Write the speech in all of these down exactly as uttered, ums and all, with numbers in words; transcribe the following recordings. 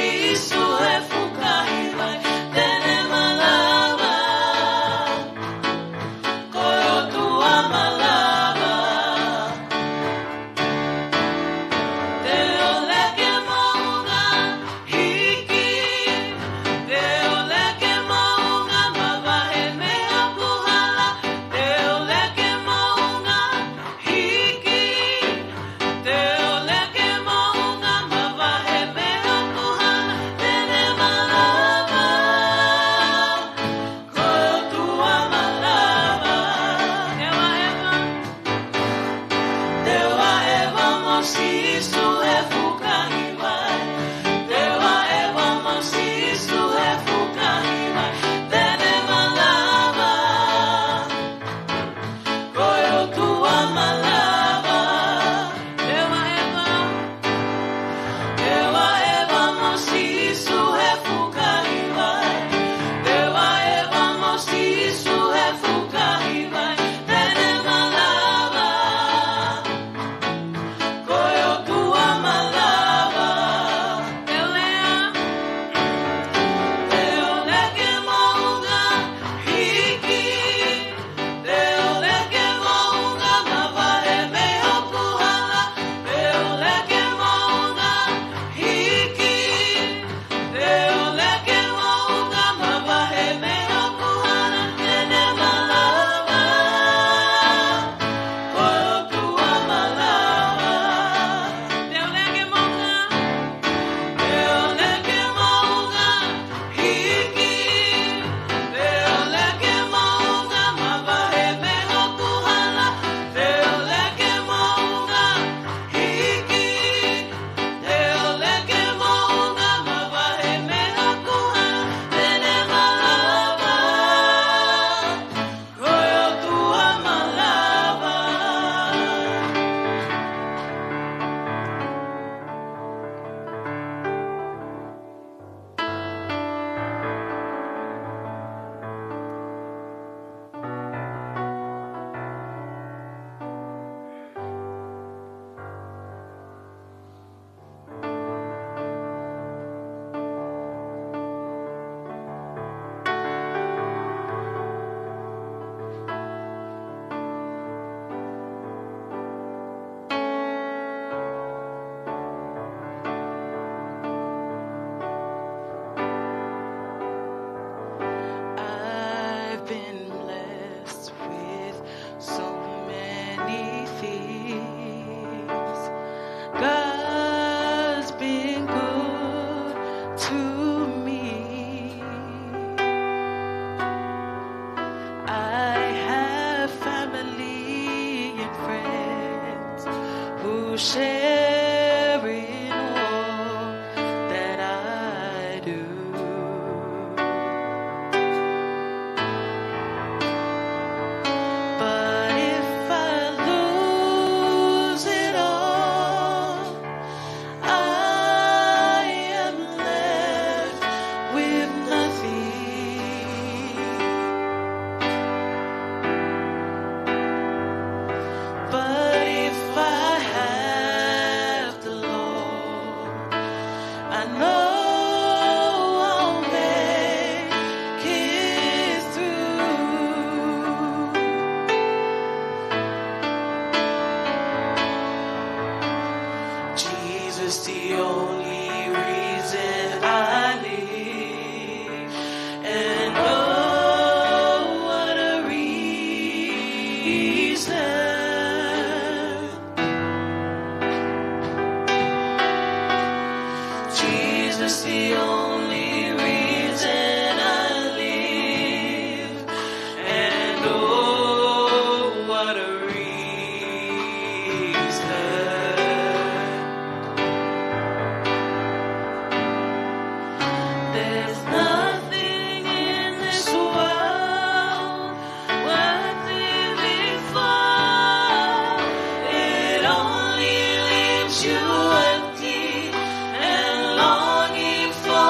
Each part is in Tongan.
Sīsū he fukahi vai, te ne malava. Ko e ʻOtua malava. Te ʻoleke moʻunga hiki. Te ʻoleke moʻunga mavahe mei hoku hala. Te ʻoleke moʻunga hiki. Te ʻoleke moʻunga mavahe mei hoku hala, te ne malava. Ko e ʻOtua malava. Te ʻeva ʻeva. Te ʻeva ʻeva mo Sīsū he fukahi vai. Te ʻeva ʻeva mo Sīsū he fukahi vai, te ne malava. Ko e ʻOtua malava. Te ʻeva ʻeva. Te ʻeva ʻeva mo Sīsū he fukahi vai. Te ʻeva ʻeva mo Sīsū he fukahi vai, te ne malava. Ko e ʻOtua malava. Te ʻoleke moʻunga hiki. Te ʻoleke moʻunga mavahe mei hoku hala. Te ʻoleke moʻunga hiki. Te ʻoleke moʻunga mavahe mei hoku hala, te ne malava. Ko e ʻOtua malava. Te ʻoleke moʻunga. Te ʻoleke moʻunga hiki. Te ʻoleke moʻunga mavahe mei hoku hala. Te ʻoleke moʻunga hiki. Te ʻoleke moʻunga mavahe mei hoku hala, te ne malava. Ko e ʻOtua malava. I've been blessed with so many things. God's been good to me. I have family and friends who share in all that I do. But if I lose it all, I am left with nothing. But if I have the Lord, I know I'll make it through. Jesus, the only reason I live, and oh, what a reason. Jesus, the only reason I live, and oh, what a reason. There's nothing in this world worth living for. It only leaves you empty and longing for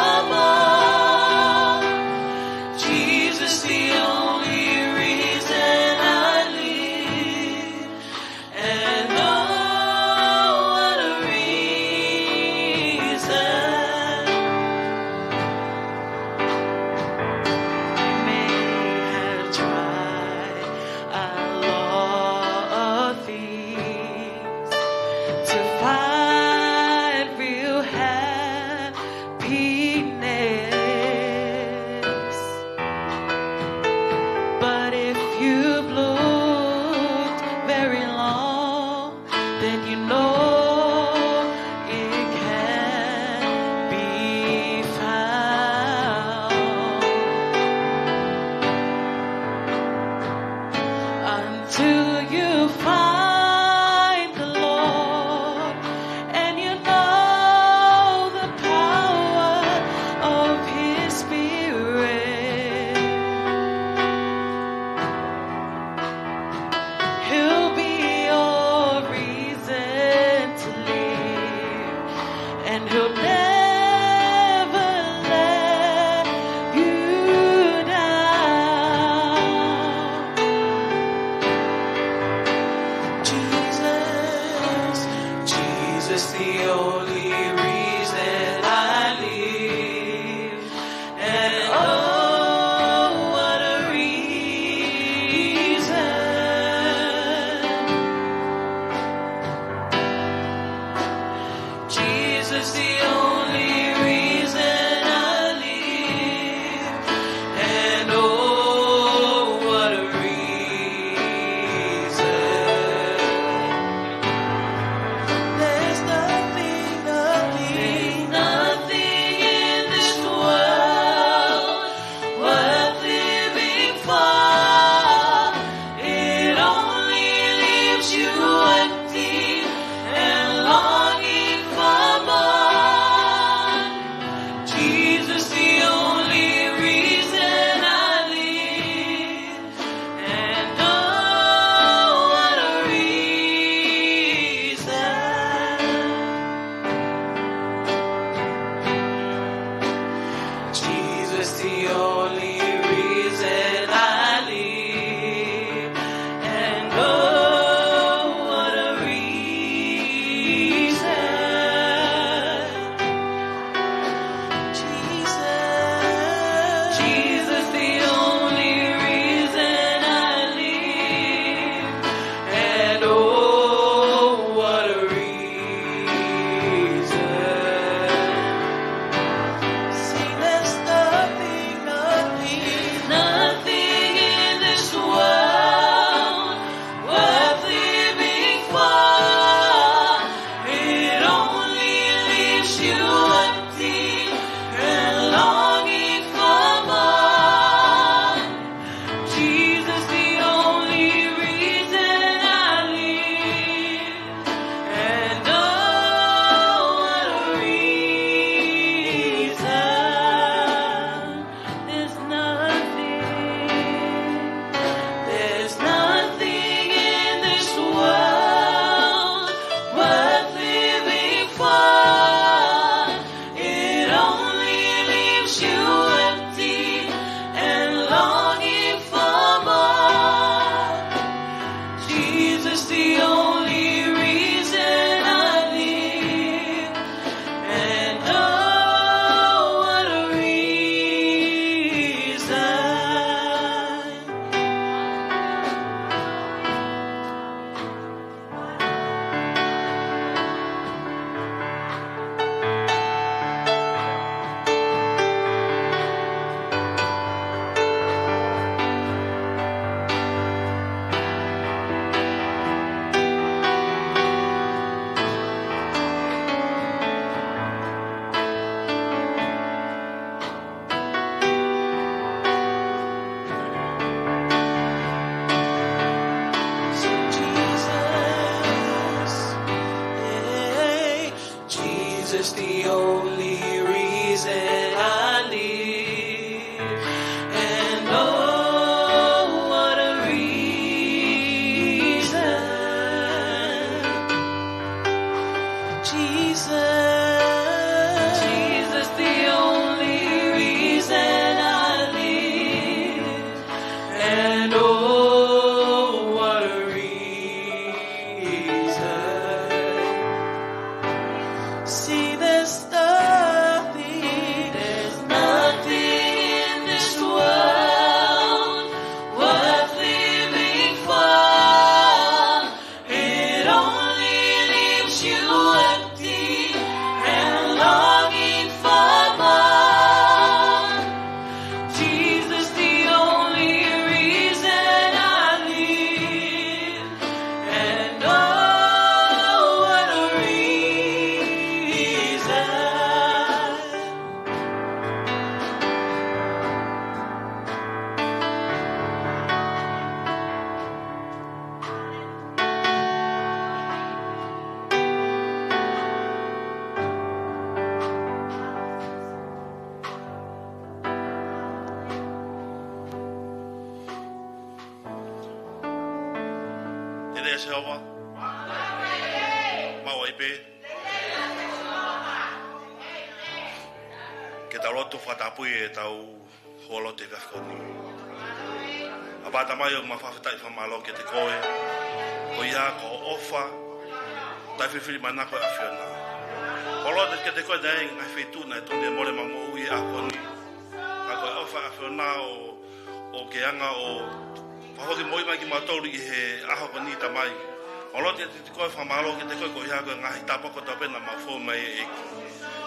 happiness. But if you've looked very long, then you know it can't be found until you find the Lord and you know the power of His Spirit. He'll be your reason to live, and He'll never let you down. Jesus, Jesus, the only reason I live. And oh, what a reason. Jesus, the only reason I live. And oh, what a reason. There's nothing, nothing, nothing in this world worth living for. It only leaves you empty and longing for more. Jesus, the only reason I live. And oh, what a reason. Jesus, the only reason I live. And oh, what a reason. Jesus, Jesus, the only reason I live. And oh, what a reason. See, there's nothing, nothing, nothing in this world worth living for. It only leaves you empty and longing for more. Jesus, the only reason I live. And oh, what a reason. There's nothing, there's nothing in this world worth living for. It only leaves you empty and longing for more. Jesus, the only reason I live. And oh, what a reason. Jesus, the only reason I live. And oh, what a reason. Jesus, Jesus, the only reason I live. And oh, what a reason. See, there's nothing, Sihova. Maʻu ai pē. Ke tau lotu fakatapui ʻetau houalotu he efiafi ko eni. ʻApā Tamai, ʻoku mau fakafetaʻi, fakamālō kiate koe. Ko ia ko e ʻofa taʻefilifilimānako ʻa e ʻAfiona. Mau lotu kiate koe ʻi he ngaahi feituʻu naʻe tonu ke mole ʻemau moʻui he ʻaho ko eni. Ka ko e ʻofa ʻa e ʻAfiona ʻoku ke hanga ʻo fakafoki moʻui mai kimautolu ʻi he ʻaho ko eni, Tamai. Mau lotu kiate koe, fakamālō kiate koe koeʻuhi ko e ngaahi tāpuaki kotoa pē naʻa mau fou mai, ʻEiki.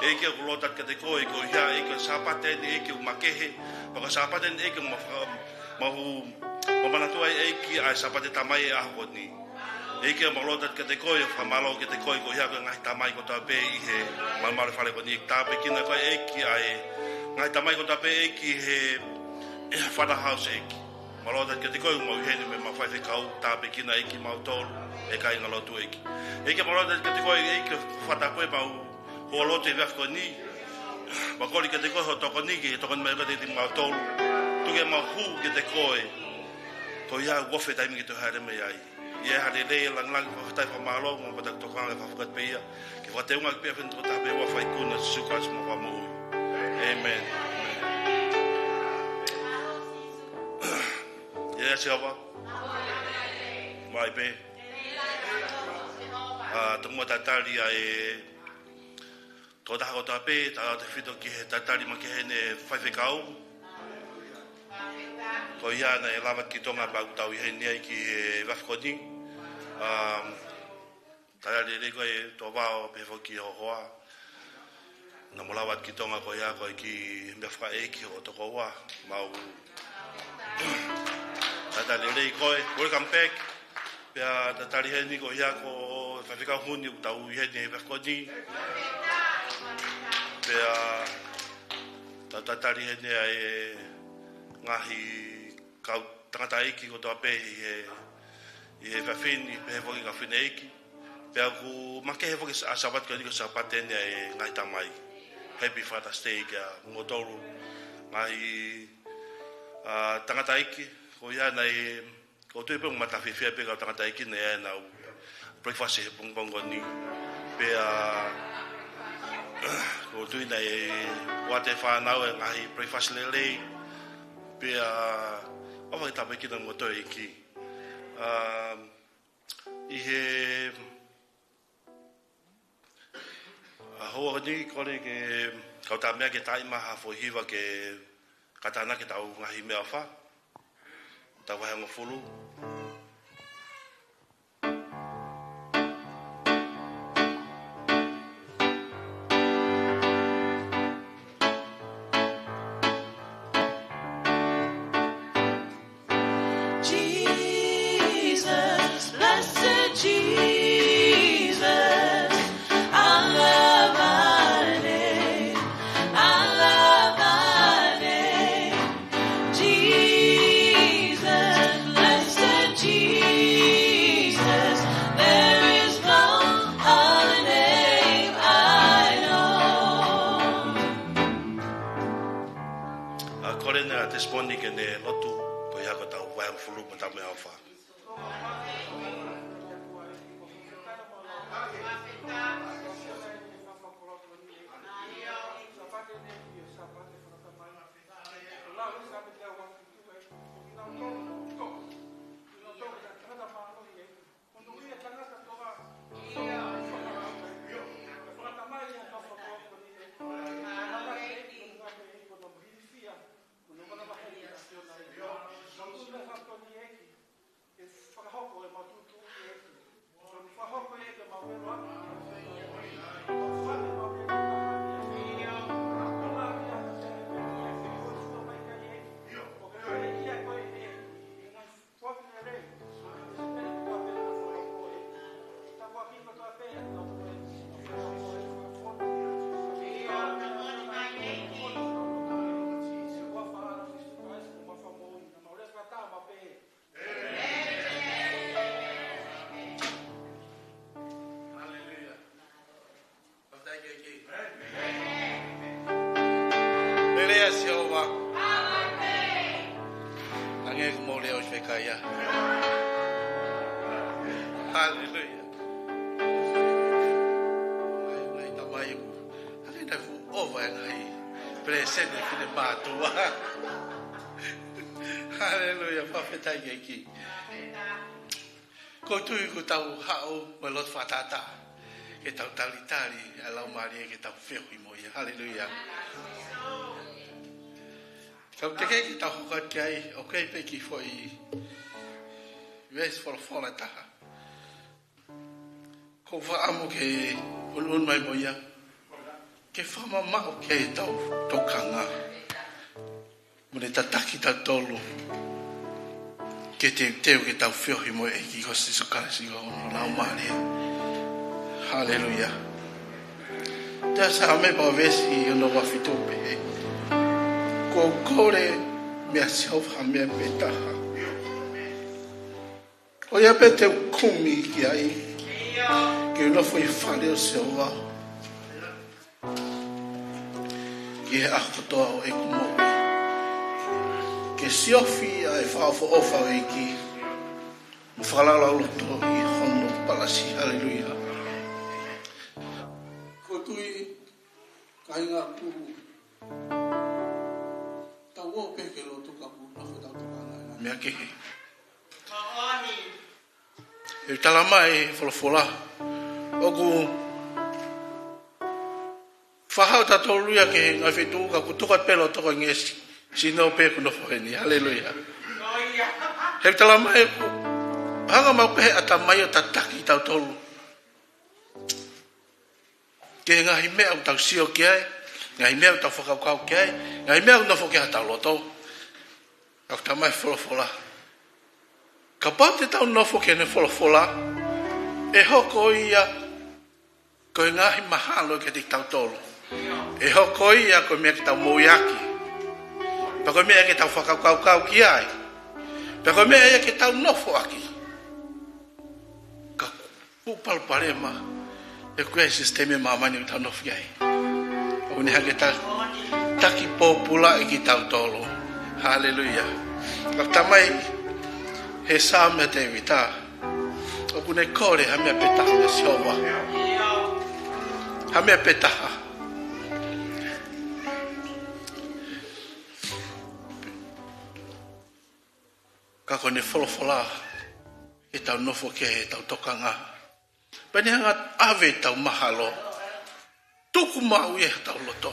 ʻEiki, ʻoku lotu atu kiate koe koeʻuhi, ʻEiki, ko e Sāpate ni, ʻEiki, ʻoku makehe. Pea ko e Sāpate ni, ʻEiki, ʻoku mau faka-, mau, mau manatu ai, ʻEiki, ʻa e Sāpate Tamai he ʻaho ko eni. ʻEiki, mau lotu atu kiate koe, fakamālō kiate koe koeʻuhi ko e ngaahi tamai kotoa pē ʻi he malumalu fale ko eni. Tāpuekina koe, ʻEiki, ʻa e ngaahi tamai kotoa pē, ʻEiki, he, he Father's House, ʻEiki. Mau lotu atu kiate koe, mau ʻi heni mo ʻemau faifekau, tāpuekina, ʻEiki, kimautolu, ʻe kāinga lotu, ʻEiki. ʻEiki, mau lotu atu kiate koe, ʻEiki, fakatapu ʻemau houalotu he efiafi ko eni. Mau kole kiate koe hoʻo tokoni ke tokoni mai kiate kimautolu. Tuku ke mau hū kiate koe. Koeʻuhi ʻoku ofi e taimi ke toe hāʻele mai ai. ʻI he ʻofa lelei, langilangi, fakafetaʻi, fakamālō, mau pata toka e fakafetaʻi pē ia. Ke fakateunga pē ʻa e ʻAfiona, toko taha pē, ʻoku mau fai ʻi he huafa ʻo Sīsū Kalaisi homau Fakamoʻui. ʻĒmeni. ʻĒmeni. ʻIo, Sihova. Maʻu ai pē. ʻA, tomuʻa talitali ʻa e tokotaha kotoa pē, tautautefito ki he talitali makehe ʻa e faifekau. Koeʻuhi naʻe lava atu ki Tonga pea ʻoku tau ʻi heni ai ki he efiafi ko eni. Um, talitali lelei koe Tovao pehē foki ki ho hoa. Naʻa mo lava atu ki Tonga koeʻuhi ko e kiʻi meʻa fakaʻeiki hoʻo tokoua. Mau talitali lelei koe. Welcome back. Pea talitali heni koeʻuhi ko e faifekau huni ʻoku tau ʻi heni he efiafi ko eni. Pea tau talitali heni ʻa e ngaahi kau tangataʻeiki kotoa pē ʻi he, ʻi he efiafi ni, pehē foki ki he kau fineʻeiki. Pea ʻoku makehe foki ʻa e Sāpate ko eni ko e Sāpate eni ʻa e ngaahi tamai. Happy Father's Day kia moutolu ngaahi, ʻa, tangataʻeiki, koeʻuhi naʻe ʻOku ou tui pē ʻoku mata fiefia pē kau tangataʻeiki naʻe ʻi ai ʻenau breakfast he pongipongi ni. Pea, ʻoku ou tui naʻe ʻoatu ʻe he fānau e ngaahi breakfast lelei. Pea, ʻofa ke tāpuekina kimoutolu ʻe he ʻEiki. Um, ʻi he ʻa, houa ni kole ke kau tā meʻa ke taaʻi mai ha foʻi hiva ke kātaki ʻetau ngaahi meʻaʻofa. Tau vahe hongofulu. Jesus, blessed Jesus, I love thy name, I love thy name. Jesus, blessed Jesus, there is no other name I know. ʻA, kole ʻa e testimony ke ne lotu, koeʻuhi ko ʻetau vahe hongofulu mo ʻetau meʻaʻofa. Hallelujah. Lelei ʻa Sihova. Hangē ko e mole ʻo Sefekaia. Haleluia. Ngaahi, ngaahi tamai ʻoku. Hale na fu ova e ngaahi. Present e fine mātuʻa. Haleluia. Fakafetaʻi ki he ʻEiki. ʻOku ou tui ʻoku tau haʻu mo e loto fakatātā. Ke tau talitali ʻa e Laumālie ke tau feohi mo ia. Haleluia. Kau teʻeki ke tau hoko atu ki ai, ʻoku ʻi ai pē kiʻi foʻi veesi folofola ʻe taha. ʻOku ou fakaʻamu ke ʻunuʻunu mai mo ia. Ke fakamamaʻo ki ai ʻetau tokanga. Mo ne tataki kitautolu. Ke teuteu ke tau feohi mo e ʻEiki ko Sīsū Kalaisi ko hono Laumālie. Haleluia. Te u ʻosi ʻomai pē veesi ʻe ono ua fitu pē. ʻOku ou kole meia Sihova ha meʻa pē taha. Ko ia pē te u kumi ki ai. Ke u nofo ʻi he fale ʻo Sihova. Ki he ʻaho kotoa ʻo ʻeku moʻui. Ke siofi ʻa e fakaʻofoʻofa ʻo e ʻEiki. Mo fakalaulauloto ʻi hono palasi. Haleluia. ʻOku ou tui, kāinga, ʻoku tau ō pē ki he lotu ka ʻoku nofo ʻetau tokanga he ngaahi meʻa kehe. ʻOku tala mai ʻe he folofola. ʻOku fakahā ʻe tautolu ia ki he ngaahi feituʻu ka ʻoku tuku atu pē loto ko e ngeʻesi. Sino pē ʻoku nofo heni. Haleluia. ʻOku tala mai ʻoku hanga maʻu pē he ʻatamai ʻo tataki tautolu. Ki he ngaahi meʻa ʻoku tau sio ki ai, ngaahi meʻa ʻoku tau fakakaukau ki ai, ngaahi meʻa ʻoku nofo ki ai hotau loto. ʻOku tala mai ʻe he folofola. Kapau te tau nofo ki heʻene folofola, ʻe hoko ia ko e ngaahi mahalo kiate kitautolu. ʻE hoko ia ko e meʻa ke tau moʻui ʻaki. Pea ko e meʻa ke tau fakakaukau ki ai. Pea ko e meʻa ia ke tau nofo ʻaki. Ka ʻoku palopalema, ʻoku ʻi ai e sisitemi ʻa māmani ʻoku tau nofo ai. ʻOku ne hanga ʻo ta-, taki pōpulaʻi kitautolu. Haleluia. Ka tala mai he Saame ʻa Tēvita. ʻOku ne kole ha meʻa pē taha meia Sihova. Ha meʻa pē taha. Ka ko ʻene folofola, ke tau nofo ki ai ʻetau tokanga. Pea ne hanga ʻave ʻetau mahalo. Tuku maʻu ia ʻi hotau loto.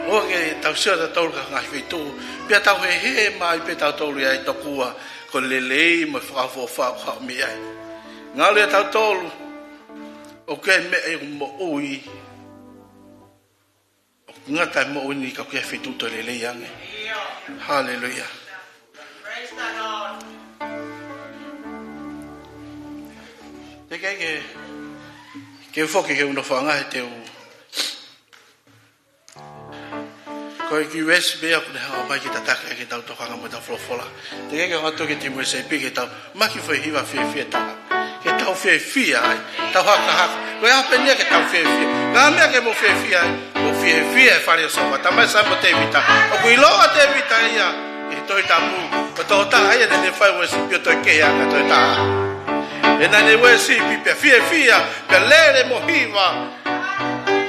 ʻOua ke tau sio tautolu ki he ngaahi feituʻu. Pea tau hehema ai pē tautolu ia ʻi he tokua. Ko e lelei mo e fakaʻofoʻofa ʻoku haʻu mei ai. Ngalo ia tautolu. ʻOku ʻi ai e meʻa ʻi he moʻui. ʻOku ngata e moʻui ni ka ʻoku ʻi ai e feituʻu toe lelei ange. Haleluia. Teʻeki ke, ke u foki ke u nofo ange he te u. Ko e kiʻi veesi pē ia ʻoku ne hanga mai ke tataki ai ke tau tokanga mo ʻetau folofola. Teʻeki ke hanga atu ke timu e seipi ke tau maki foʻi hiva fiefia ʻe taha. Ke tau fiefia ai, tau hakahaka. Ko e ʻaho pē eni ia ke tau fiefia. Ngaahi meʻa ke mou fiefia ai, mou fiefia he fale ʻo Sihova. Tala mai Saame ʻa Tēvita. ʻOku ʻiloa ʻa Tēvita ia, ʻi he Tohi Tapu. Ko e tokotaha ia naʻa ne fai worship ʻo toe kehe ange ʻa e tokotaha. He naʻa ne worship pea fiefia, pea lele mo hiva.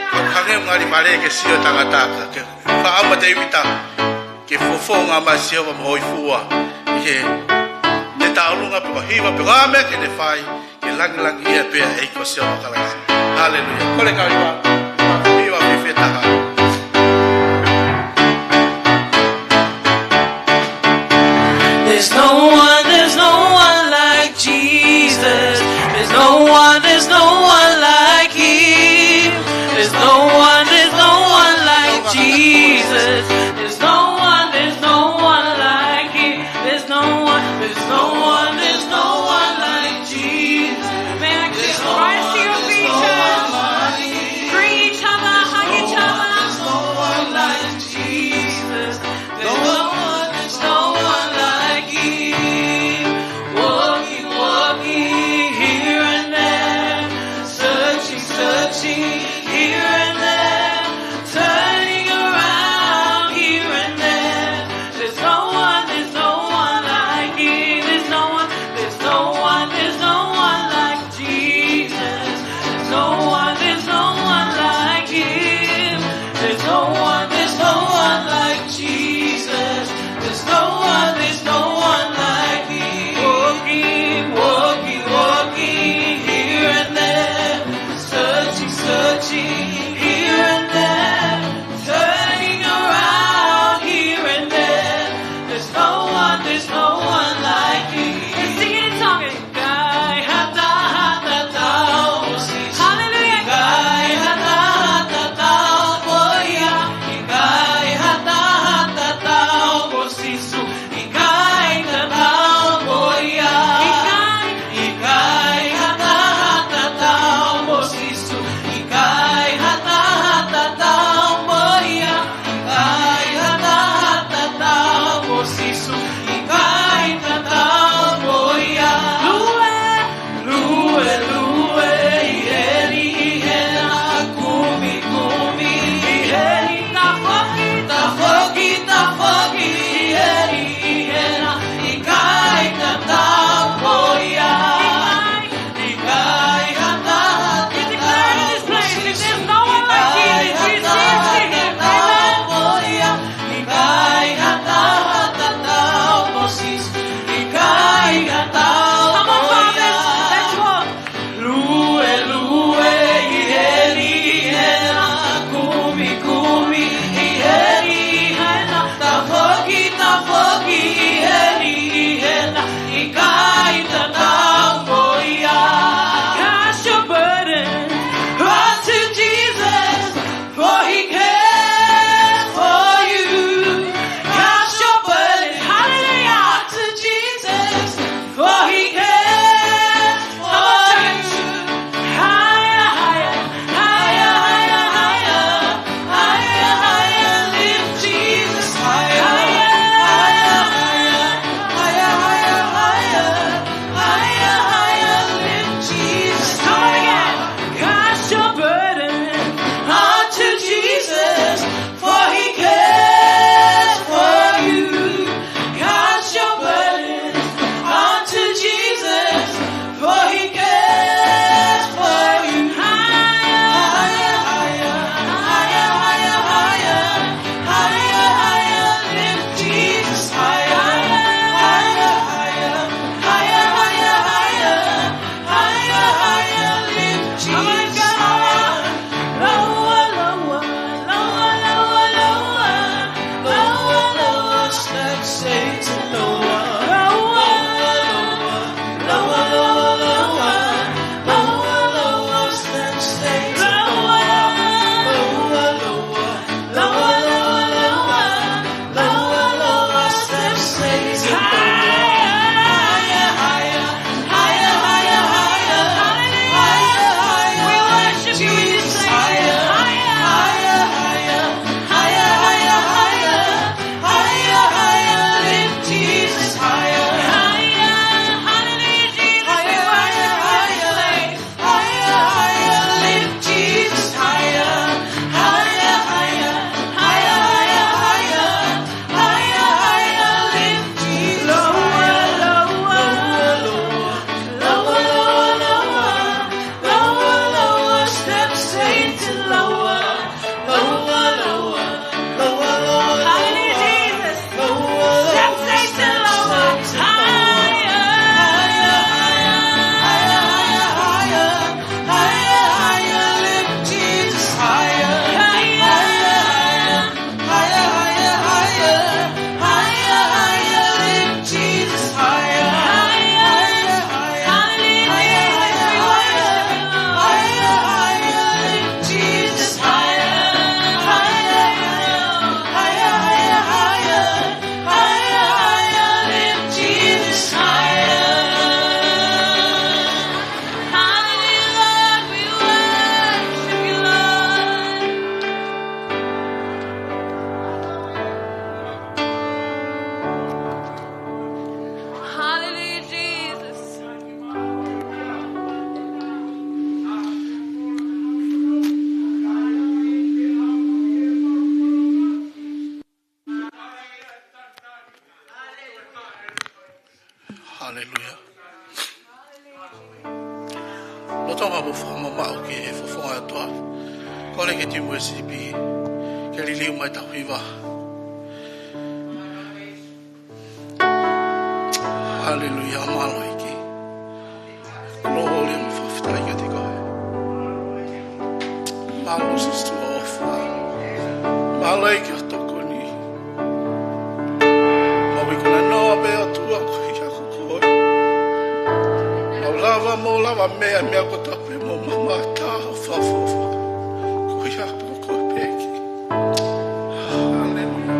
Ka hangē ʻoku ngali vale ke sio tangata ka ke Ka ʻamu ʻa Tēvita ke fofonga mai Sihova mo hoifua ʻi heʻene tauʻolunga pe ko e hiva pe ko e hā e meʻa ke ne fai, ke langilangiʻia pē ʻa e ʻEiki ko Sihova Kalaisi. Haleluia. Kole kau hiva, hiva fiefia taha. There's no one, there's no one like Jesus. There's no one, there's no one like him. There's no one, there's no one like Jesus. There's no one, there's no one like him. There's no one, there's no one, there's no one like Jesus. May I just rise to your feet, church? Greet each other, hug each other. Haleluia. Lolotonga ʻemau fakamamaʻu ki he fofonga ʻo e ʻOtua, kole ke timu e sipi ke liliu mai ʻetau hiva. Haleluia, mālō ʻEiki. Kolōlia mo e fakafetaʻi kiate koe. Mālō Sīsū ʻofa. Mālō ʻEiki ʻo tokoni. Mau ikuna noa pē ʻOtua ko ia ko koe. Mau lava, mau lava meʻa, meʻa kotoa pē mau mamata ʻo fafo. Ko ia ko koe pē ʻEiki. Haleluia.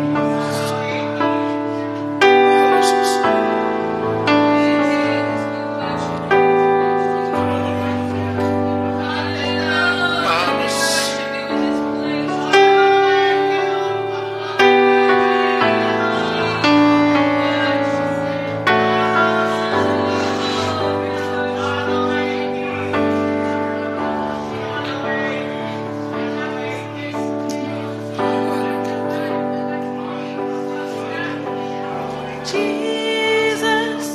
Jesus,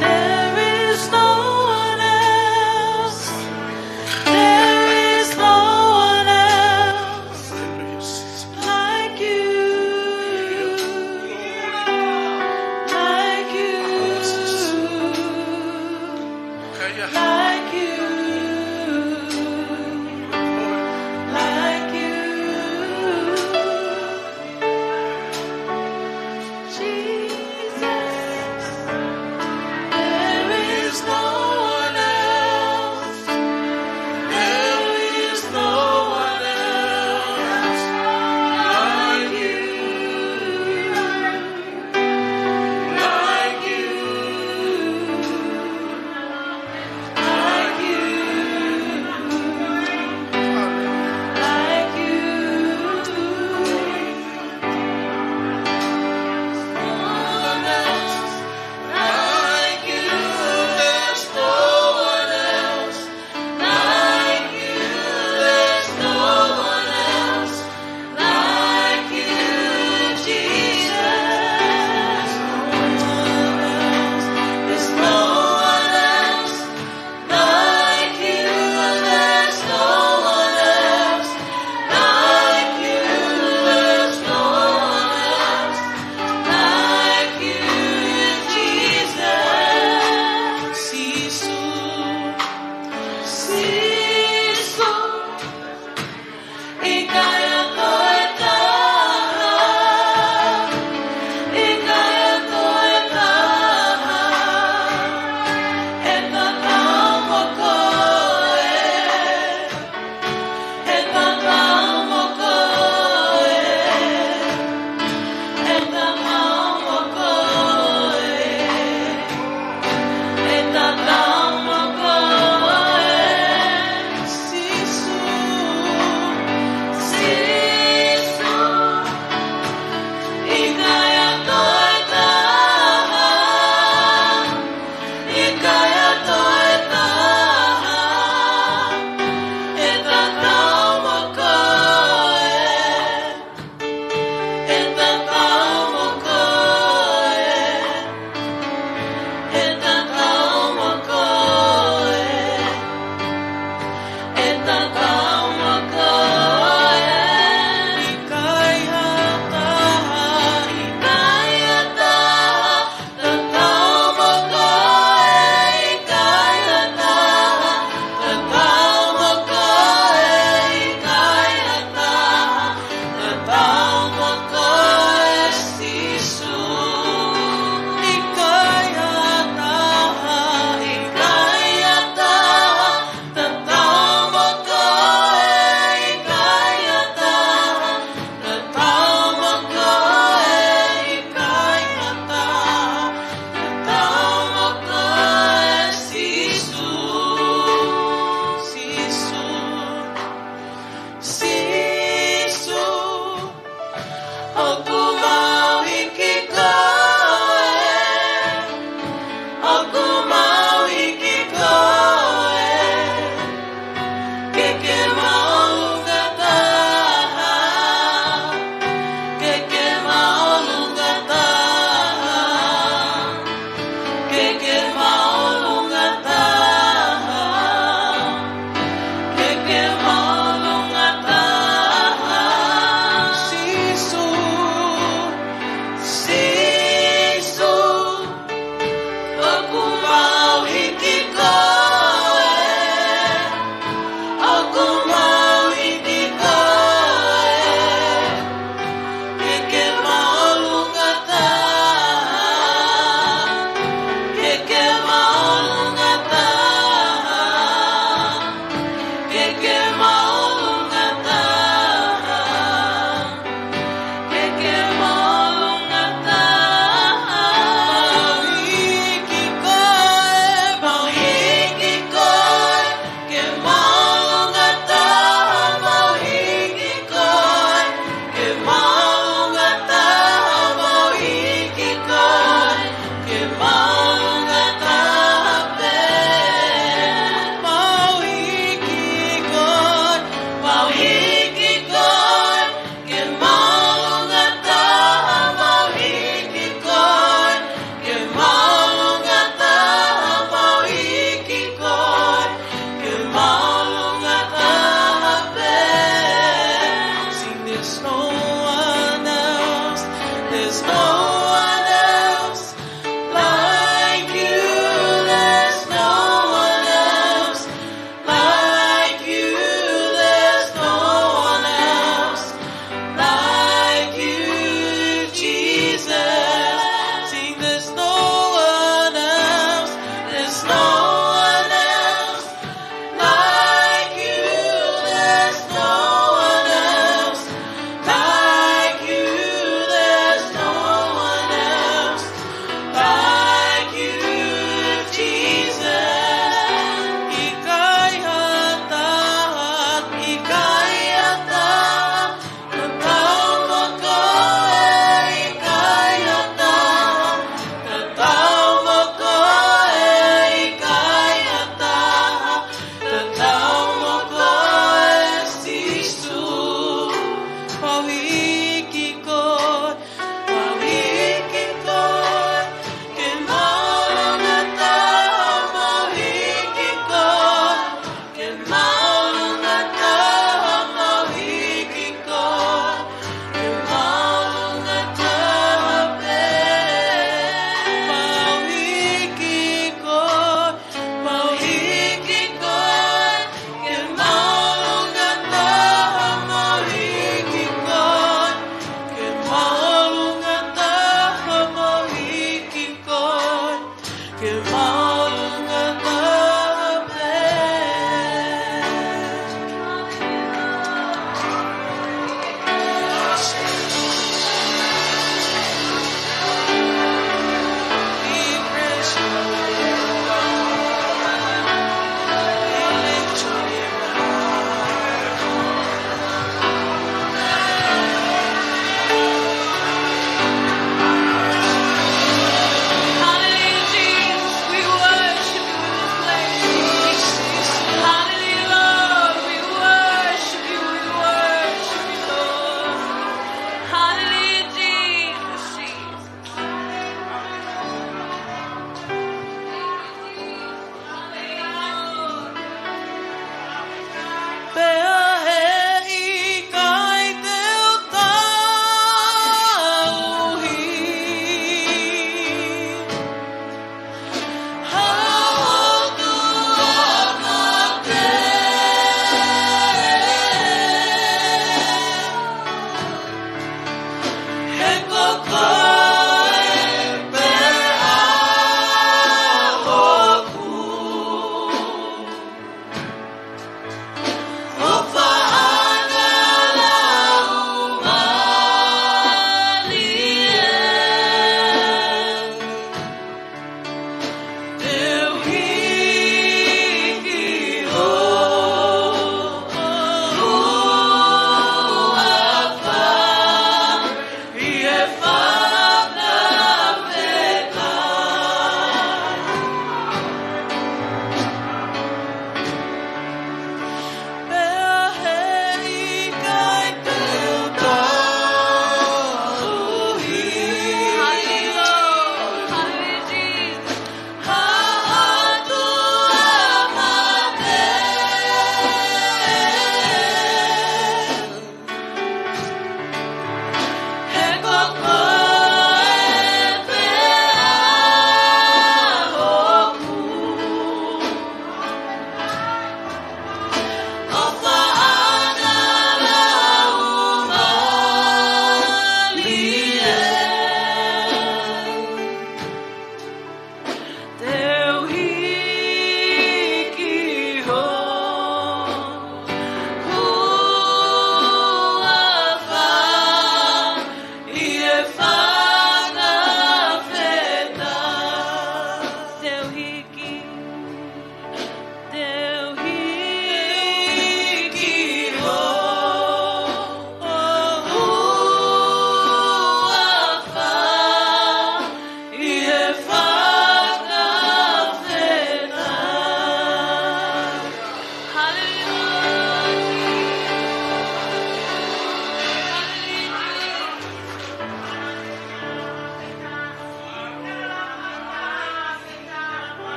there is no one else. There is no one else like you, like you, like you, like you. Jesus, there is no one else. There is no one else like you, like you. Like you, Jesus. There's no one else like you. There's no one else like you. There's no one else like you, Jesus. Sīsū, Sīsū. ʻIkai ha toe taha, ʻikai ha toe taha ʻe tatau mo koe, ʻe tatau mo koe, ʻe tatau mo koe. ʻE tatau mo koe, Sīsū, Sīsū. ʻIkai ha toe taha, ʻikai ha toe taha ʻe tatau mo koe. ʻE tatau mo koe, ʻe tatau mo koe, ʻe tatau mo koe. ʻIkai ha taha, ʻikai ha taha tatau mo koe, ʻikai ha taha tatau mo koe, ʻikai ha taha tatau mo koe, Sīsū. ʻIkai ha taha, ʻikai ha taha tatau mo koe, ʻikai ha taha tatau mo koe, ʻikai ha taha tatau mo koe, Sīsū, Sīsū, Sīsū. ʻOku mau hiki koe, ʻoku mau hiki koe. Ke ke māʻolunga taha, ke ke māʻolunga taha.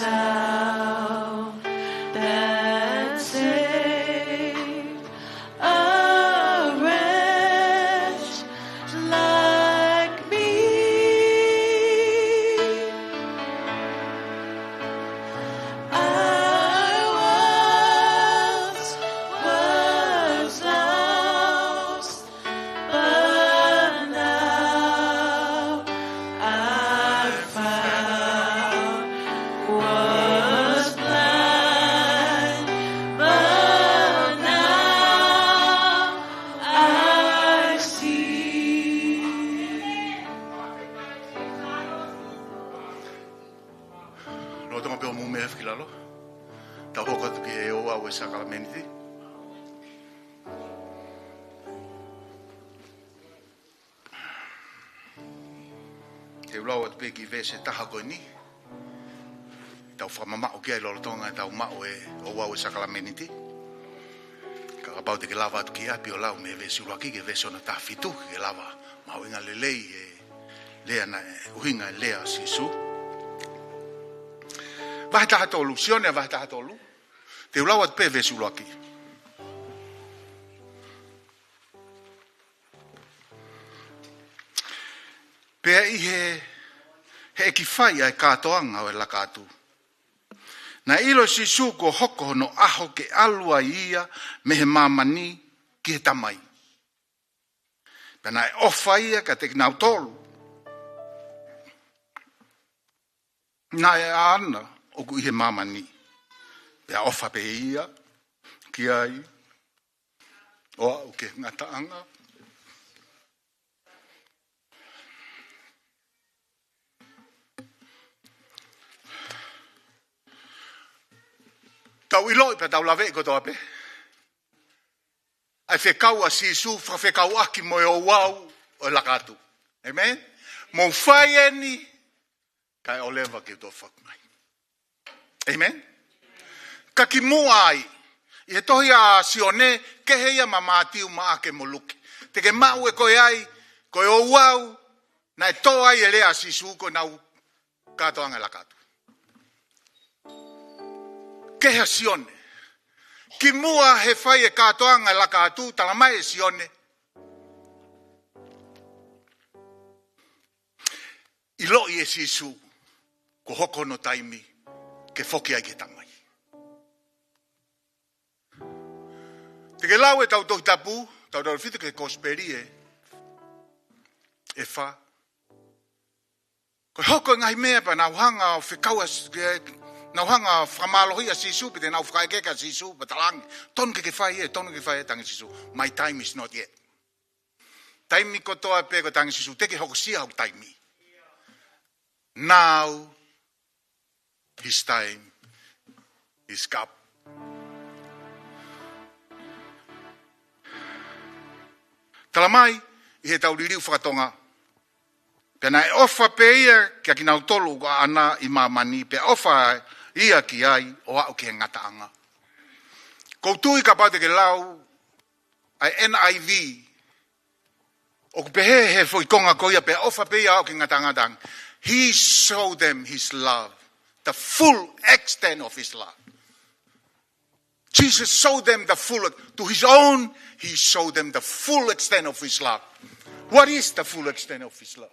Thou that save a wretch like me. I once was lost, but now I'm found, was blind, but now I see. Lolotonga pē ʻoku mou meʻa ki lalo, tau hoko atu ki he ouau ʻo e sākalamēniti. Te u lau atu pē ki he veesi ʻe taha ko eni. Tau fakamamaʻo ki ai lolotonga ʻetau maʻu e ouau ʻo e sākalamēniti. Ka kapau te ke lava atu ki ʻapi ʻo lau mei he veesi ʻuluaki ki he veesi hono taha fitu, ke lava mahuʻinga lelei e lea naʻe ʻuhinga e lea ʻa Sīsū. Vahe taha tolu, Sione vahe taha tolu. Te u lau atu pē veesi ʻuluaki. Pea ʻi he, he ʻoku fai ʻa e kātoanga ʻo e laka atu, naʻe ʻilo ʻe Sīsū kuo hoko hono ʻaho ke ʻalu ai ia mei he māmani ki he Tamai. Pea naʻe ʻofa ia kiate kinautolu naʻe ʻaʻana ʻoku ʻi he māmani. Pea ʻofa pē ia ki ai ʻo aʻu ki he ngataʻanga. Tau ʻiloʻi pea tau laveʻi kotoa pē ʻa e fekau ʻa Sīsū, fakafekauʻaki mo e ouau ʻo e laka atu. ʻĒmeni? Mou fai eni, kae ʻoua leva ke u toe foki mai. ʻĒmeni? Ka kimuʻa ai, ʻi he tohi ʻa Sione, kehe ia mei Mātiu, Maʻake mo Luke. Te ke maʻu ʻe koe ai, ko e ouau naʻe tō ai e lea ʻa Sīsū ko ʻenau kātoanga laka atu. Kehe ʻa Sione. Kimuʻa he fai e kātoanga laka atu, talamai ʻe Sione, ʻiloʻi ʻe Sīsū kuo hoko hono taimi ke foki ai ki he Tamai. Te ke lau ʻetau Tohi Tapu, tau lau fitu ki he Kosipeli ʻe, ʻe fā. Ko e hoko e ngaahi meʻa pea nau hanga ʻo fekau ʻa, ke, nau hanga ʻo fakamālohiʻi ʻa Sīsū, pea te nau fakaʻekeʻeke ʻa Sīsū, pea talaange, tonu ke ke fai ē, tonu ke ke fai ē, talaange ʻe Sīsū, my time is not yet. Taimi kotoa pē ko e talaange ʻe Sīsū, teʻeki hokosia hoku taimi. Now his time is come. Talamai ʻi heʻetau liliu faka-Tonga, pea naʻe ʻofa pē ia kiate kinautolu ʻoku ʻaʻana ʻi māmani, pea ʻofa ia ki ai ʻo aʻu ki he ngataʻanga. ʻOku ou tui kapau te ke lau ʻa e N I V, ʻoku pehē he foʻi konga ko ia, pea ʻofa pē ia ʻo aʻu ki he ngataʻanga. He showed them his love, the full extent of his love. Jesus showed them the full, to his own, he showed them the full extent of his love. What is the full extent of his love?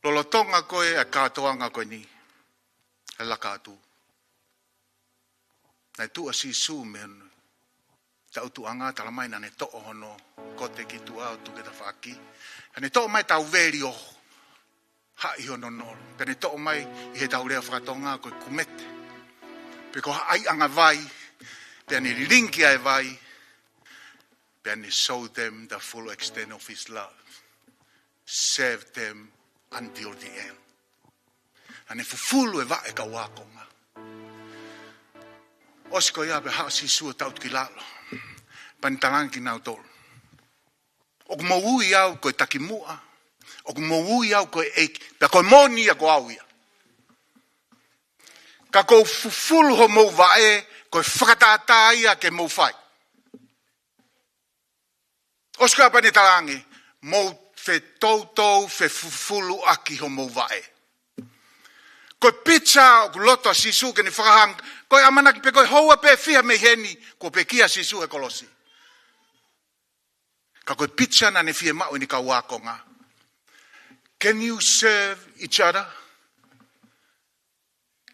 Lolotonga ko ē ʻa e kātoanga ko eni, ʻa e laka atu, naʻe tuʻu ʻa Sīsū mei hono taʻutuʻanga, talamai naʻa ne toʻo hono kote ki tuʻa ʻo tuku ki tafaʻaki. Pea ne toʻo mai e tauveli ʻo haʻi hono nolo. Pea ne toʻo mai ʻi heʻetau lea faka-Tonga ko e kumete, pe ko ha ʻaiʻanga vai. Pea ne lilingi ʻa e vai. Pea ne show them the full extent of his love. Serve them until the end. Naʻa ne fufulu e vaʻe kau ākonga. ʻOsi ko ia pea haʻu ʻa Sīsū ʻo taʻutu ki lalo. Pea ne talaange kiate kinautolu, ʻoku mou ui au ko e takimuʻa. ʻOku mou ui au ko e ʻeiki. Pea ko e moʻoni ia ko au ia. Ka ʻoku ou fufulu homou vaʻe, ko e fakatātā ia ke mou fai. ʻOsi ko ia pea ne talaange, mou fetoutou fefufuluʻaki homou vaʻe. Ko e picture ʻoku loto ʻa Sīsū ke ne fakahā, ko e ʻamanaki pē ko e houa pē fiha mei heni, kuo pekia ʻa Sīsū he kolosi. Ka ko e picture naʻa ne fiemaʻu ʻe he kau ākonga. Can you serve each other?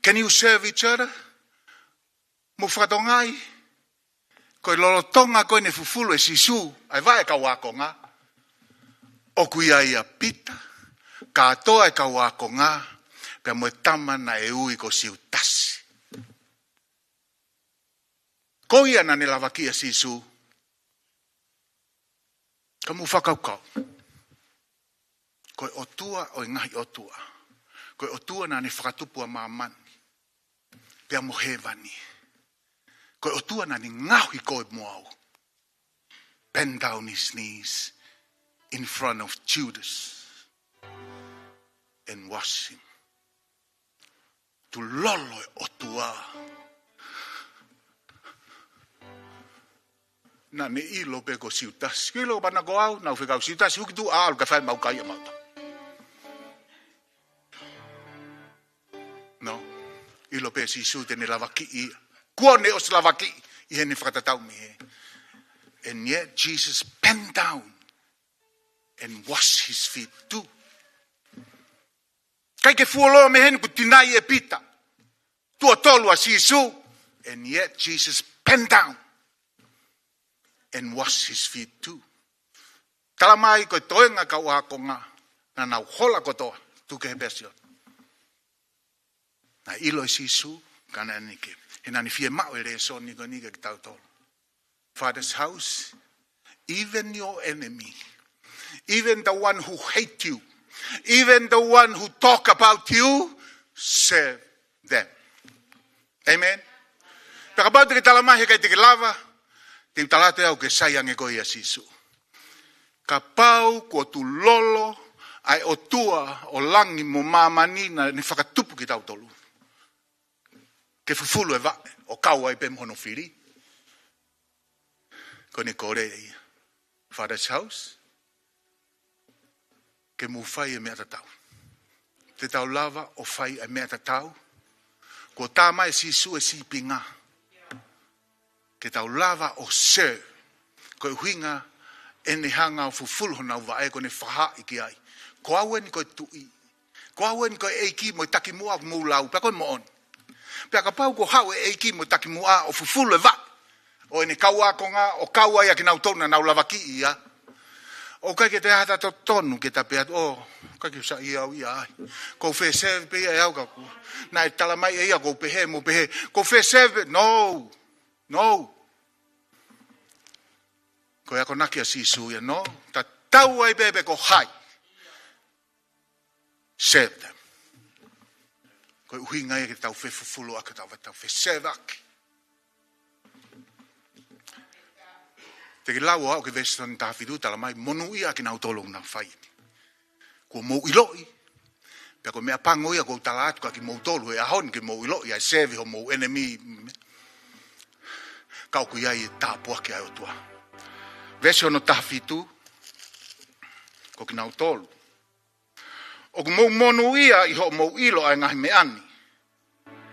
Can you serve each other? Mou fakatokangaʻi, ko e lolotonga ko ē naʻe fufulu ʻe Sīsū ʻa e vaʻe ʻo e kau ākonga, ʻoku ʻi ai ʻa Pita, kātoa e kau ākonga, pea mo e tama naʻe ui ko Siutasi. Ko ia naʻa ne lavakiʻi ʻa Sīsū. Ka mou fakakaukau. Ko e ʻOtua ʻo e ngaahi ʻotua. Ko e ʻOtua naʻa ne fakatupu ʻa māmani pea mo hēvani. Ko e ʻOtua naʻa ne ngaohi koe mo au. Bend down his knees in front of Judas and wash him. Tuʻu lolo e ʻOtua. Naʻa ne ʻilo pē ko Siutasi. Ke ʻilo pana ko au, naʻa ku fekau Siutasi, huki tuʻa ʻalu ka fai mau kai ʻa mauta. No, ʻilo pē Sīsū te ne lavakiʻi ia. Kuo ne ʻosi lavakiʻi ʻi heʻene fakatatau mei hē. And yet Jesus bent down and wash his feet too. ʻIkai ke fuoloa mei heni kuo tinaʻi ʻe Pita. Tuʻo tolu ʻa Sīsū. And yet Jesus bent down and wash his feet too. Talamai ko e toenga kau ākonga naʻa nau hola kotoa, tuku ke he pēsi ʻo. Naʻe ʻilo ʻe Sīsū, ka naʻa ne ke. He naʻa ne fiemaʻu e lēsoni ko eni kia kitautolu. Father's house, even your enemy, even the one who hate you, even the one who talk about you, serve them. Amen. Pea kapau te ke talamai he ʻikai te ke lava, te u tala atu ʻe au ke sai ange koe ʻia Sīsū. Kapau kuo tuʻu lolo ʻa e ʻOtua ʻo langi mo māmani naʻa ne fakatupu kitautolu ke fufulu e vaʻe ʻo kau ai pē mo hono fili, ko ʻene kole ia. Father's house, ke mou fai e meʻa tatau. Te tau lava ʻo fai e meʻa tatau. Kuo tā mai ʻe Sīsū e sīpinga ke tau lava ʻo serve. Ko e ʻuhinga ʻene hanga ʻo fufulu honau vaʻe ko ʻene fakahā ki ai, ko au eni ko e tuʻi. Ko au eni ko e ʻEiki mo e takimuʻa ʻoku mou lau, pea ko e moʻoni. Pea kapau kuo haʻu e ʻEiki mo e takimuʻa ʻo fufulu e vaʻe ʻo ʻene kau ākonga, ʻo kau ai ʻa kinautolu naʻa nau lavakiʻi ia, ʻoku ʻikai ke toe ʻi ai ha taha totonu ke ta pehē atu, ʻo, ʻikai ke u saiʻia au ia ai. Ko u fie serve pē ia ʻe au ka kuo, naʻe talamai ʻe ia ko u pehē, mo pehē. Ko u fie serve pē, no, no. Ko e akonaki ʻa Sīsū ia, no. Tatau ai pē pe ko hai. Serve them. Ko e ʻuhinga ia ke tau fefufulu ʻaki, tau, tau feserve ʻaki. Te ke lau ʻo aʻu ki he veesi hono taha fitu, talamai monūʻia ʻa kinautolu ʻoku nau fai eni. Kuo mou ʻiloʻi, pea ko e meʻa pango ia ʻoku ou tala atu kia kimoutolu he ʻaho ni ke mou ʻiloʻi ʻa e serve homou enemy. Ka ʻoku ʻi ai e tāpuaki ʻa e ʻOtua. Veesi hono taha fitu, ko kinautolu ʻoku mou monūʻia ʻi hoʻomou ʻilo ʻa e ngaahi meʻa ni,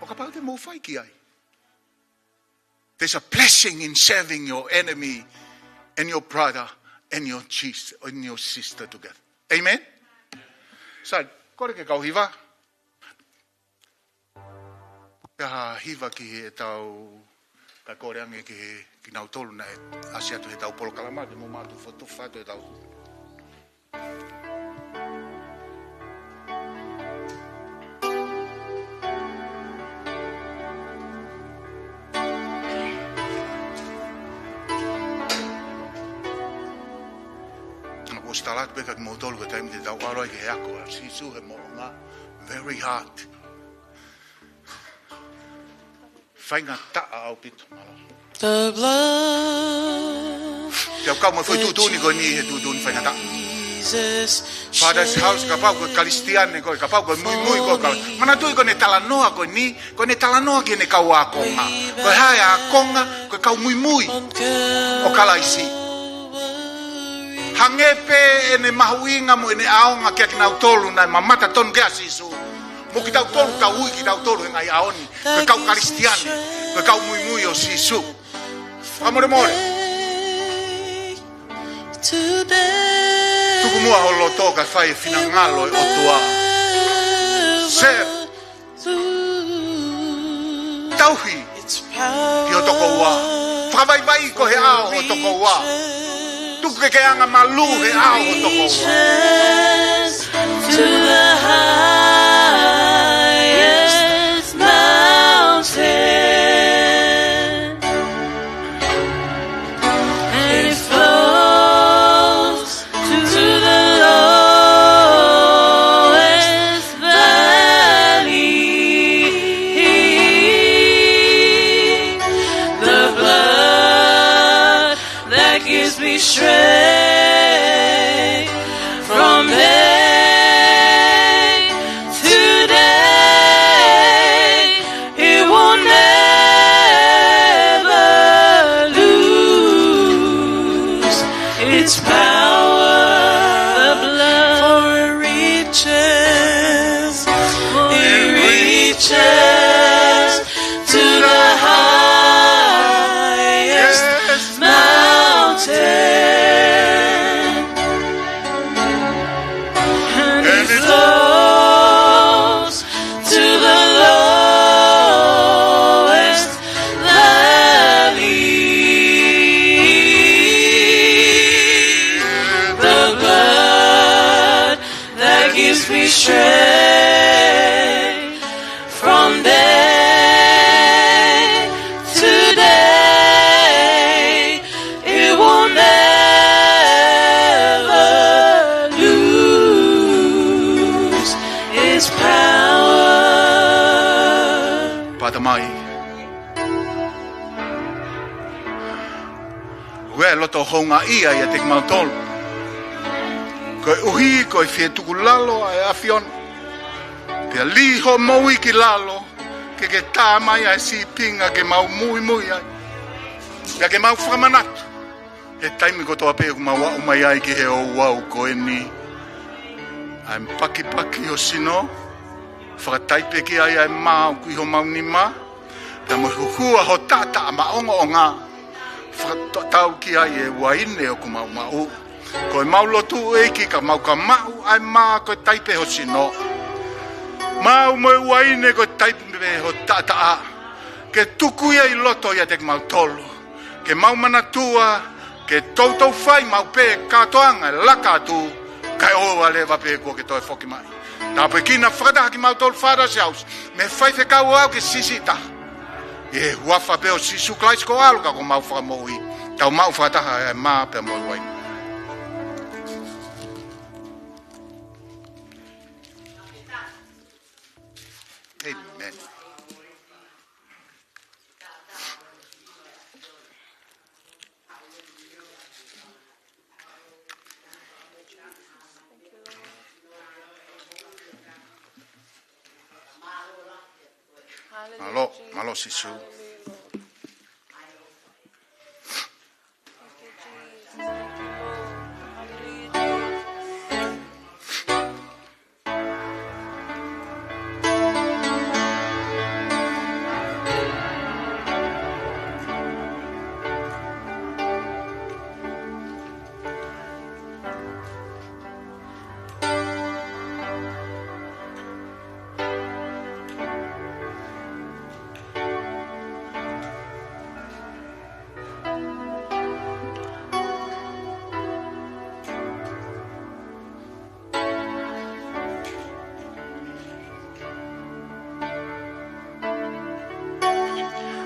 ʻo kapau te mou fai ki ai. There's a blessing in serving your enemy and your brother and your sis-, and your sister together. Amen? Sai, kole ki he kau hiva. Pea ha hiva ki heʻetau, kae kole ange ki he, kinautolu naʻe ʻasi atu heʻetau polokalama, ke mou mātuʻa fokotuʻu atu heʻetau. Naʻa ku ʻosi tala atu pē kia kimoutolu ko e taimi te tau ʻalu ai ki he ako ʻa Sīsū he moʻunga, very hard. Faingataʻa ʻaupito, mālō. The blood Te u kau mai foʻi tuʻutuʻuni ko eni he tuʻutuʻuni faingataʻa. Jesus Father's house, kapau ko e Kalisitiane koe, kapau ko e muimui koe, ka manatuʻi ko ʻene talanoa ko eni, ko ʻene talanoa ki heʻene kau ākonga. Ko e hā e ākonga? Ko e kau muimui ʻo Kalaisi. Hangē pē ʻene mahuʻinga mo ʻene ʻaonga kia kinautolu naʻe mamata tonu kia Sīsū. Mo kitautolu, tau ui kitautolu he ngaahi ʻaho ni ko e kau Kalisitiane, ko e kau muimui ʻo Sīsū. Fakamolemole. Tuku muʻa ho loto kae fai e finangalo ʻo e ʻOtua. Sē, tauhi ki ho tokoua. Fakavaivai koe he ʻao ʻo ho tokoua. Tuku ke ke angamalū he ʻao ʻo ho tokoua. To the highest mountain, and it flows to the lowest valley. The blood that gives me strength from day to day, it will never lose its power. The blood, for it reaches, for it reaches to the highest mountain, and it flows to the lowest valley. The blood that gives me strength from day to day, it will never lose its power. Pata mai. Ue loto houngaʻia ʻiate kimautolu. Koeʻuhi ko e fie tukulalo ʻa e ʻAfiona. Pea lī hoʻo moʻui ki lalo, ke ke tā mai ʻa e sīpinga ke mau muimui ai. Pea ke mau fakamanatu he taimi kotoa pē ʻoku mau aʻu mai ai ki he ouau ko eni, ʻa e pakipaki ho sino, fakataipe ki ai ʻa e mā ʻoku ʻi homau nima, pea mo e huhua ho taʻataʻa maʻongoʻonga, fakatatau ki ai e uaine ʻoku mau maʻu. Ko e mau lotu, ʻEiki, ka mau ka maʻu ʻa e mā ko e taipe ho sino, maʻu mo e uaine ko e taipe ho taʻataʻa, ke tuku ia ʻi loto ʻiate kimautolu, ke mau manatua ke toutou fai maʻu pē kātoanga e laka atu, kae ʻoua leva pē kuo ke toe foki mai. Tāpuekina fakataha kimautolu, Father's House, mei he faifekau ʻo aʻu ki he siʻisiʻi taha. ʻI he huafa pē ʻo Sīsū Kalaisi ko ho ʻAlo ka ko homau Fakamoʻui, tau maʻu fakataha ʻa e mā pea mo e uaine. ʻĒmeni. Mālō, mālō Sīsū. Thank you, Jesus. Thank you, Lord. Hallelujah, Jesus.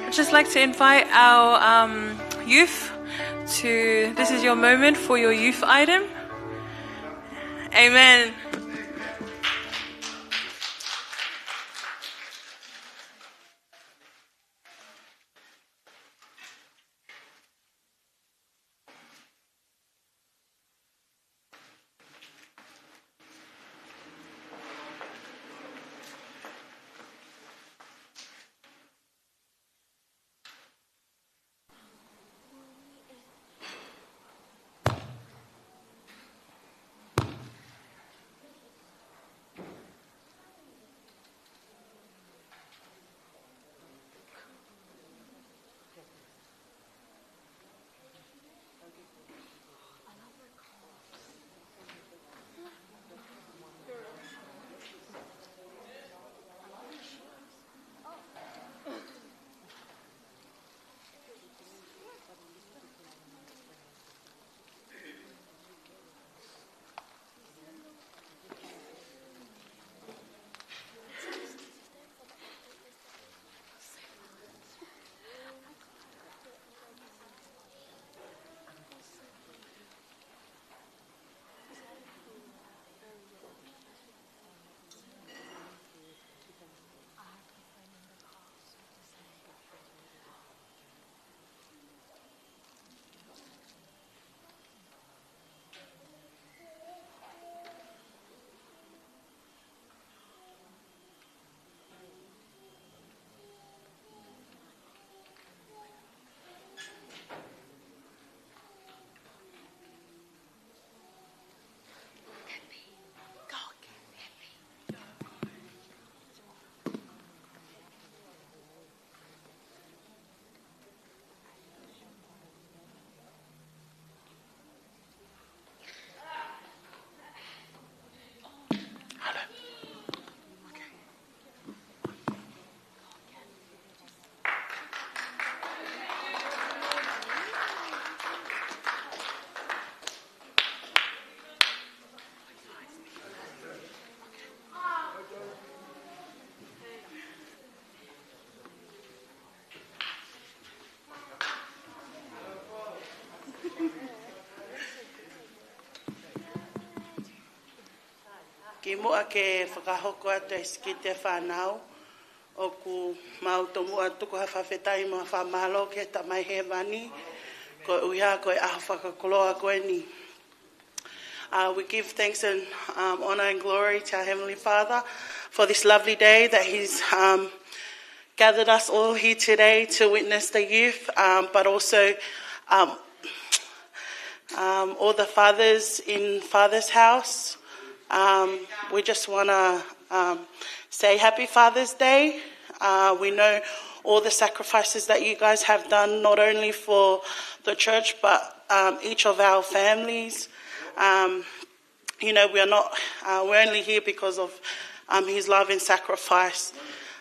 I'd just like to invite our, um, youth to, this is your moment for your youth item. Amen. ʻI muʻa ke fakahoko atu e sikiti e fānau, ʻoku mau tomuʻa tuku ha fakafetaʻi mo ha fakamālō ki he Tamai Hēvani, koeʻuhi ko e ʻaho fakakoloa ko eni. Uh, we give thanks and um, honor and glory to our Heavenly Father for this lovely day that He's um, gathered us all here today to witness the youth, um, but also um, um, all the fathers in Father's House. Um, we just want to um, say happy Father's Day. Uh, we know all the sacrifices that you guys have done, not only for the church, but um, each of our families. Um, you know, we are not, uh, we're only here because of um, his love and sacrifice.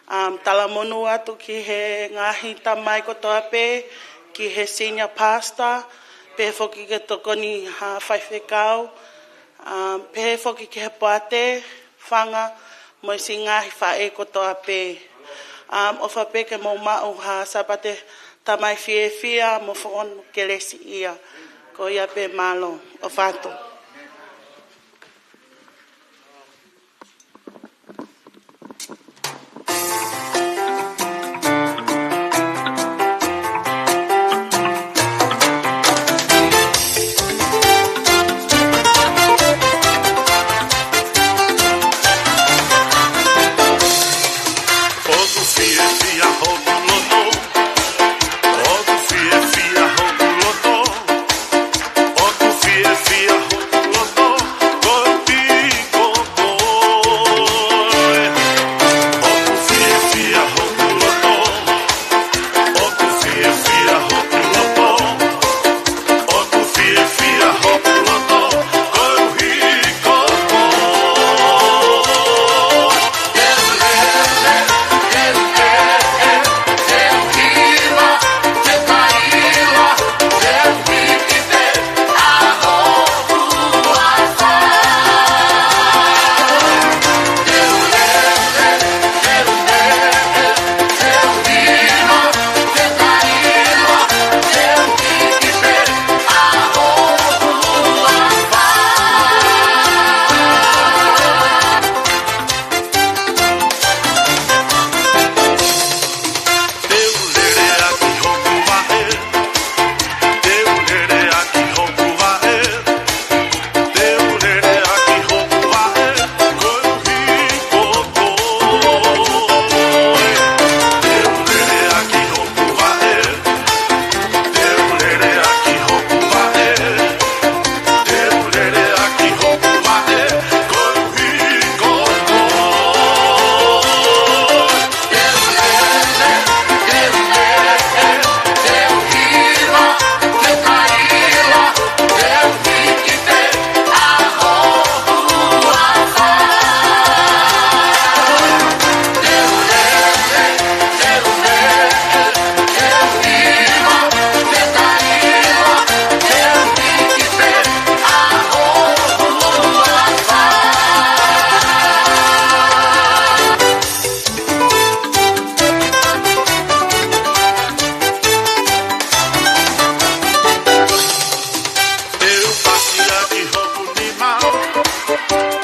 Um, talamonū atu ki he ngaahi tamai kotoa pē, ki he senior pastor, pehē foki ki he tokoni ha faifekau, um, pehē foki ki he poate, fanga, mo e siʻi ngaahi faʻē kotoa pē. Um, ʻofa pē ke mou maʻu ha Sāpate Tamai fiefia mo fonu kelesiʻia. Ko ia pē, mālō. ʻOfa atu. ʻOku fiefia hoku loto. ʻOku fiefia hoku loto. ʻOku fiefia hoku loto. Ko e piko koe. ʻOku fiefia hoku loto. ʻOku fiefia hoku loto. ʻOku fiefia hoku loto. Koeʻuhi ko koe. Te u lele ʻaki hoku vaʻe. Te u lele ʻaki hoku vaʻe. Te u lele ʻaki hoku vaʻe. Koeʻuhi ko koe. Te u lele ʻaki hoku vaʻe. Te u lele ʻaki hoku vaʻe. Te u lele ʻaki hoku vaʻe. Koeʻuhi ko koe. Te u pasi ʻaki hoku nima.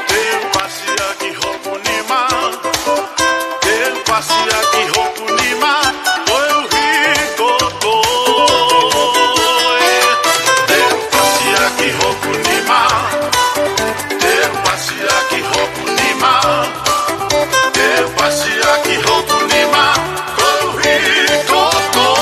Te u pasi ʻaki hoku nima. Te u pasi ʻaki hoku nima. Koeʻuhi ko koe. Te u pasi ʻaki hoku nima. Te u pasi ʻaki hoku nima. Te u pasi ʻaki hoku nima. Koeʻuhi ko koe.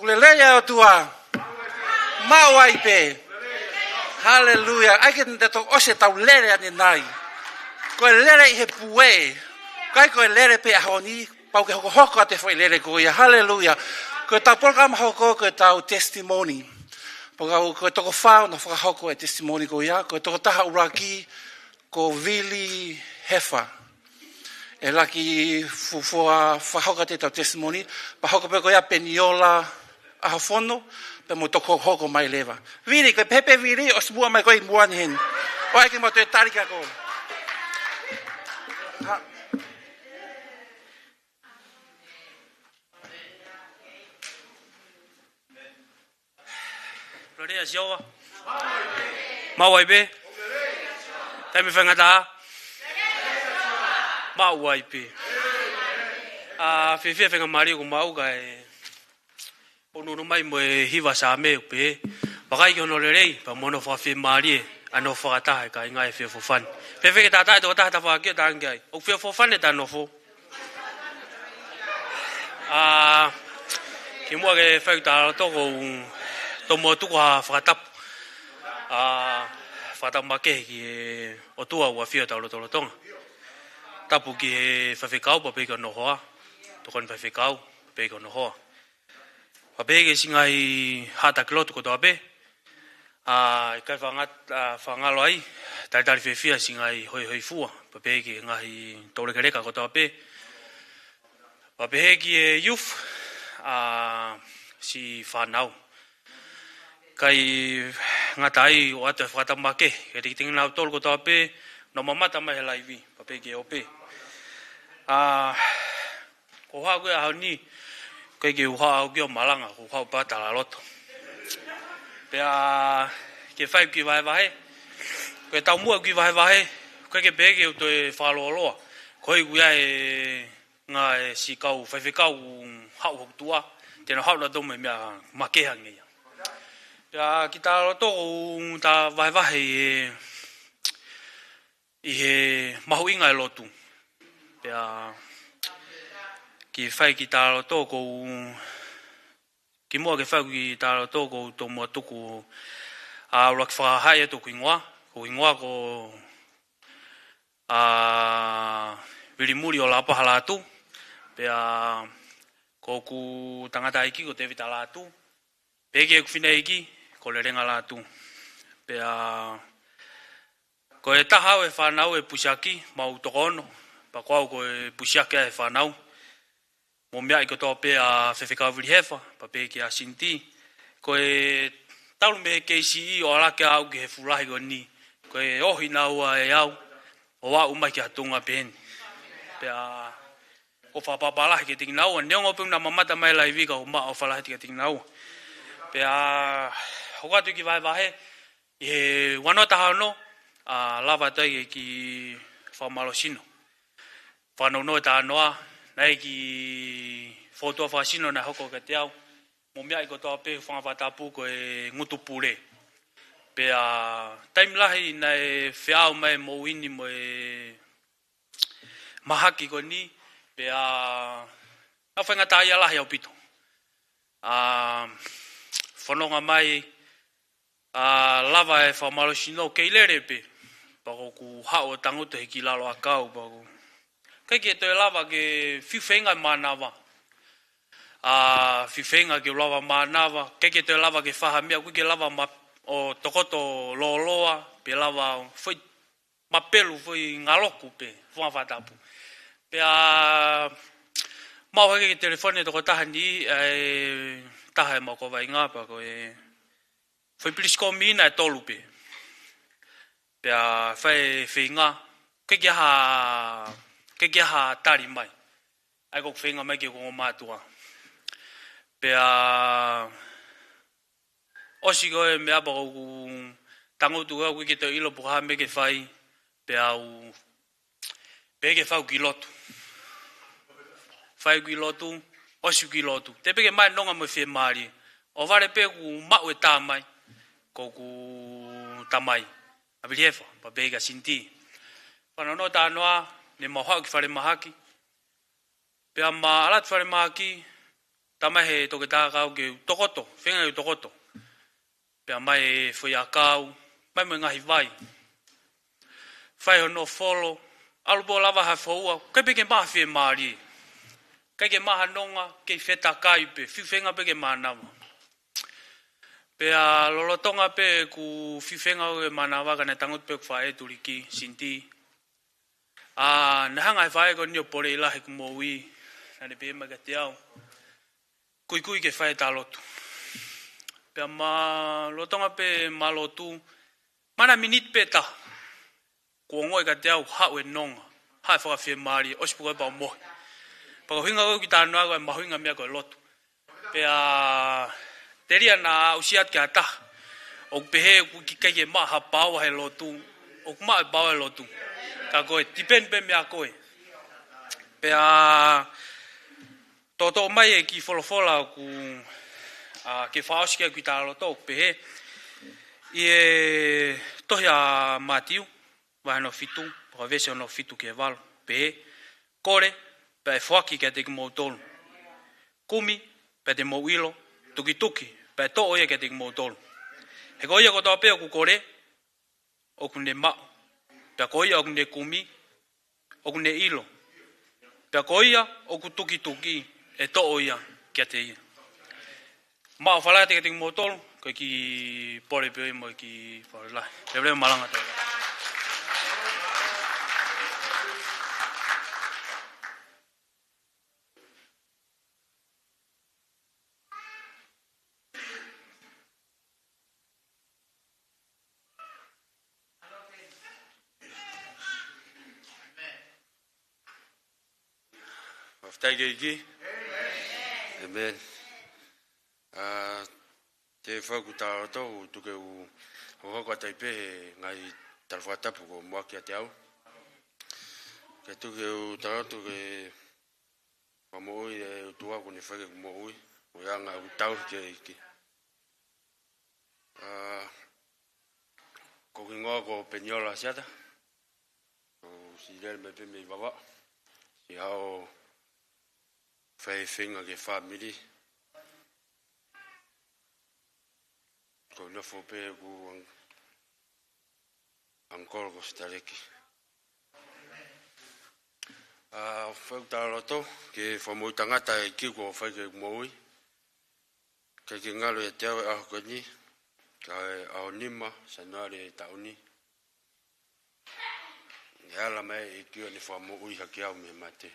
Lelei ʻa e ʻOtua. Maʻu ai pē. Haleluia. ʻAi ke ne tau ʻosi ʻetau lele ʻanenai. Ko e lele ʻi he puē. ʻIkai ko e lele pē ʻaho ni. Pau ke hokohoko atu e foʻi lele ko ia. Haleluia. Ko ʻetau polokalama hoko ko ʻetau testimony. Pau ko e toko fā naʻe fakahoko e testimony ko ia. Ko e tokotaha ʻuluaki ko Vili Hefa. ʻE laki fuofua fakahoko atu ʻetau testimony, pea hoko pē ko ia Peniola ʻAhofono, pea mo toki hoko mai leva. Vili, ko e pehē pē Vili, ʻosi muʻa mai ko ē ʻi muʻa ni heni. ʻOua ʻe ke mau toe tali ka ko. Ha. Lelei ʻa Sihova. Maʻu ai pē. Taimi faingataʻa. Maʻu ai pē. ʻA, fiefia faingamālie ʻoku maʻu kae ʻunuʻunu mai mo e hiva Saame ʻoku pehē: Vakai ki hono lelei, pea mo hono fakafiemālie, ʻa e nofo fakataha ʻa e kāinga ʻe feʻofoʻofani. Pea fēfē ke tau taʻe tokotaha tafaʻaki ʻo tangi ai? ʻOku feʻofoʻofani ʻeta nofo. ʻA, kimuʻa ke fai ʻeku talaloto ʻoku ou tomuʻa tuku ha fakatapu. ʻA, fakatapu makehe ki he ʻOtua ʻoku ʻafio ʻi hotau lotolotonga. Tapu ki he faifekau pea pehē ki hono hoa. Tokoni faifekau pea pehē ki hono hoa. Pea pehē ki he siʻi ngaahi haʻa taki lotu kotoa pē. ʻA, ʻikai fanga-, ʻa, fakangalo ai, talitali fiefia siʻi ngaahi hoihoifua. Pea pehē ki he ngaahi toulekeleka kotoa pē. Pea pehē ki he youth, ʻa, siʻi fānau. ʻIkai ngata ai ʻoku ʻoatu e fakatapu makehe kiate kinautolu kotoa pē naʻa nau mamata mai he laivi, pea pehē ki he ope. ʻA, ko e haʻu ko ē ʻaho ni, ʻikai ke u haʻu au ki ʻo malanga, ko e haʻu pē ʻo talaloto. Pea ke fai ʻeku kiʻi vahevahe, ko e taumuʻa ʻeku kiʻi vahevahe, ʻikai ke pehē ke u toe fakalōloa. Ko e ʻuhi ʻa e ngaahi siʻi kau faifekau ʻoku haʻu hoku tuʻa, te nau haʻu nautolu mo e meʻa makehe ange ia. Pea kiʻi talaloto ʻoku ta vahevahe ʻi he, ʻi he mahuʻinga e lotu. Pea kiʻi fai kiʻi talaloto ʻoku ou, kimuʻa ke fai kiʻi talaloto ʻoku ou tomuʻa tuku, ʻa, ʻuluaki fakahā atu ʻeku hingoa, ko hoku hingoa ko ʻa Vilimuli ʻo Lapaha Lātū, pea ko hoku tangataʻeiki ko Tēvita Lātū, pehē ki heʻeku fineʻeiki ko Lelenga Lātū. Pea ko e taha au e fānau ʻe pusiaki, mau toko ono, pea ko au ko e pusiaki ʻa e fānau. Mou meaʻi kotoa pē ʻa Faifekau Vili Hefa, pea pehē kia Sinitī. Ko e talu mei he K C E ʻo ʻalu hake au ki he fuʻu lahi ko eni. Ko e ohi naua ʻe au, ʻo aʻu mai ki ha tuʻunga pehē ni. Pea ʻoku ou fakapapau lahi kiate kinaua, neongo pē naʻa nau mamata mai he laivi ka ʻoku ou maʻu ʻofa lahi kiate kinaua. Pea hoko atu e kiʻi vahevahe, ʻi he ua noa taha ono, ʻa, lava atu ai e kiʻi fakamālohisino. Fakanounou e talanoa, naʻe ʻi ai e kiʻi fōtunga fakasino naʻe hoko kiate au. Mou meaʻi kotoa pē, hūfanga he fakatapu, ko e ngutu pule. Pea taimi lahi naʻe feʻao mai e moʻui ni mo e mahaki ko eni, pea naʻe faingataʻaʻia lahi ʻaupito. ʻA, fononga mai, ʻa, lava e fakamālohisino kei lele pē. Pea ko ʻeku haʻu ʻo tangutu he kiʻi lalo ʻakau, pea ʻoku ʻikai ke toe lava ke fiu feinga mānava. ʻA, fiu feinga ke lava mānava, ʻikai ke toe lava ke fai ha meʻa, ʻoku ʻikai ke lava ma-, ʻo tokoto lōloa, pe lava ʻo foʻi mapelu, foʻi ngaloku pē, hūfanga he fakatapu. Pea maʻu hake e telefoni e tokotaha ni, ʻa e taha ʻemau kau vaʻinga, pea ko e foʻi pilisikomi ʻe tolu pē. Pea fai e feinga, ʻikai ke ʻi ai ha, ʻikai ke ʻi ai ha tali mai. ʻA ia ko ʻeku feinga mai ki heʻeku ongo mātuʻa. Pea ʻosi ko ē e meʻa pea ʻoku ou tangutu au, ʻikai ke toe ʻilo pe ko e hā e meʻa ke fai, pea u pehē ke fai ʻeku kiʻi lotu. Fai ʻeku kiʻi lotu, ʻosi ʻeku kiʻi lotu. Teʻeki ke maʻu e nonga mo e fiemālie. ʻOhovale pē kuo maʻu e tā mai, ko ʻeku tamai, ʻa Vili Hefa, pea pehē kia Sinitī. Fakanounou e talanoa, ne mau haʻu ki falemahaki. Pea ma ʻalu atu ki falemahaki, Talamai ʻe he toketā ʻoku ou tokoto, feinga ke u tokoto. Pea ʻomai e foʻi ʻakau, ʻomai mo e ngaahi vai. Fai hono folo, ʻalu pē ʻo lava ha foua, ʻikai pē ke maʻu ha fiemālie. ʻIkai ke maʻu ha nonga, kei fetakai pē, fiu feinga pē ke mānava. Pea lolotonga pē ʻeku fiu feinga ke mānava, ka naʻe tangutu pē ʻeku faʻē tuliki, Sinti. ʻA, naʻe hanga ʻe he faʻē ko eni ʻo poleʻi lahi ʻeku moʻui, naʻá ne pehē mai kiate au, kuikui ke fai e talaloto. Pea ma lolotonga pē ʻema lotu, maʻu ha miniti pē ʻe taha, kuo ongoʻi kiate au haʻu e nonga, haʻu e fakafiemālie, ʻosi pē ko ē pea u mohe. Pea ko e ʻuhinga ko ē ʻeku talanoa ko e mahuʻinga e meʻa ko e lotu. Pea telia naʻa aʻusia atu ki ha taha. ʻOku pehē ʻoku ʻikai ke maʻu ha paoa he lotu. ʻOku maʻu e paoa he lotu. Ka ko e depend pē meʻa ko ē. Pea toʻotoʻo mai e kiʻi folofola ʻoku, ʻa, ke fakaʻosi ki ai ʻeku talaloto ʻoku pehē. ʻI he tohi ʻa Mātiu, vahe hono fitu, pea ko e veesi hono fitu ki he valu. Pehē, kole, pea ʻe foaki kiate kimoutolu. Kumi, pea te mou ʻilo, tukituki, pea ʻe toʻo ia kiate kimoutolu. He ko ia kotoa pē ʻoku kole, ʻoku ne maʻu. Pea ko ia ʻoku ne kumi, ʻoku ne ʻilo. Pea ko ia ʻoku tukituki, ʻe toʻo ia kiate ia. Mau fala te kimoutolu, ko e kiʻi pole pē mo e kiʻi fala. Leveleva malanga tau. Fakafetaʻi ki he ʻEiki. ʻĒmeni. ʻA, te u fai ʻeku talaloto, ʻo tuku ke u hokohoko atu ai pē he ngaahi tala fakatapu kuo muʻaki kiate au. Ke tuku ke u talaloto ki he fakamoʻui ʻa e ʻOtua kuo ne fai ki heʻeku moʻui, mo e anga ʻeku tauhi ki he ʻEiki. ʻA, ko hoku hingoa ko Peniola Siata. ʻOku ou siʻi lele mai pē mei Vavaʻu. Siʻi haʻu ʻo fai feinga ki he fāmili. ʻOku ou nofo pē ʻeku ang-, uncle ko Sitaleki. ʻA, fai ʻeku talaloto ki he fakamoʻui tangata ʻa e ʻEiki kuo fai ki heʻeku moʻui. ʻIkai ke ngalo ʻiate au e ʻaho ko eni, ka ko e ʻaho nima Sānuali ʻo e taʻu ni. ʻE ala mai e ʻEiki ʻo ne fakamoʻui hake au mei he mate.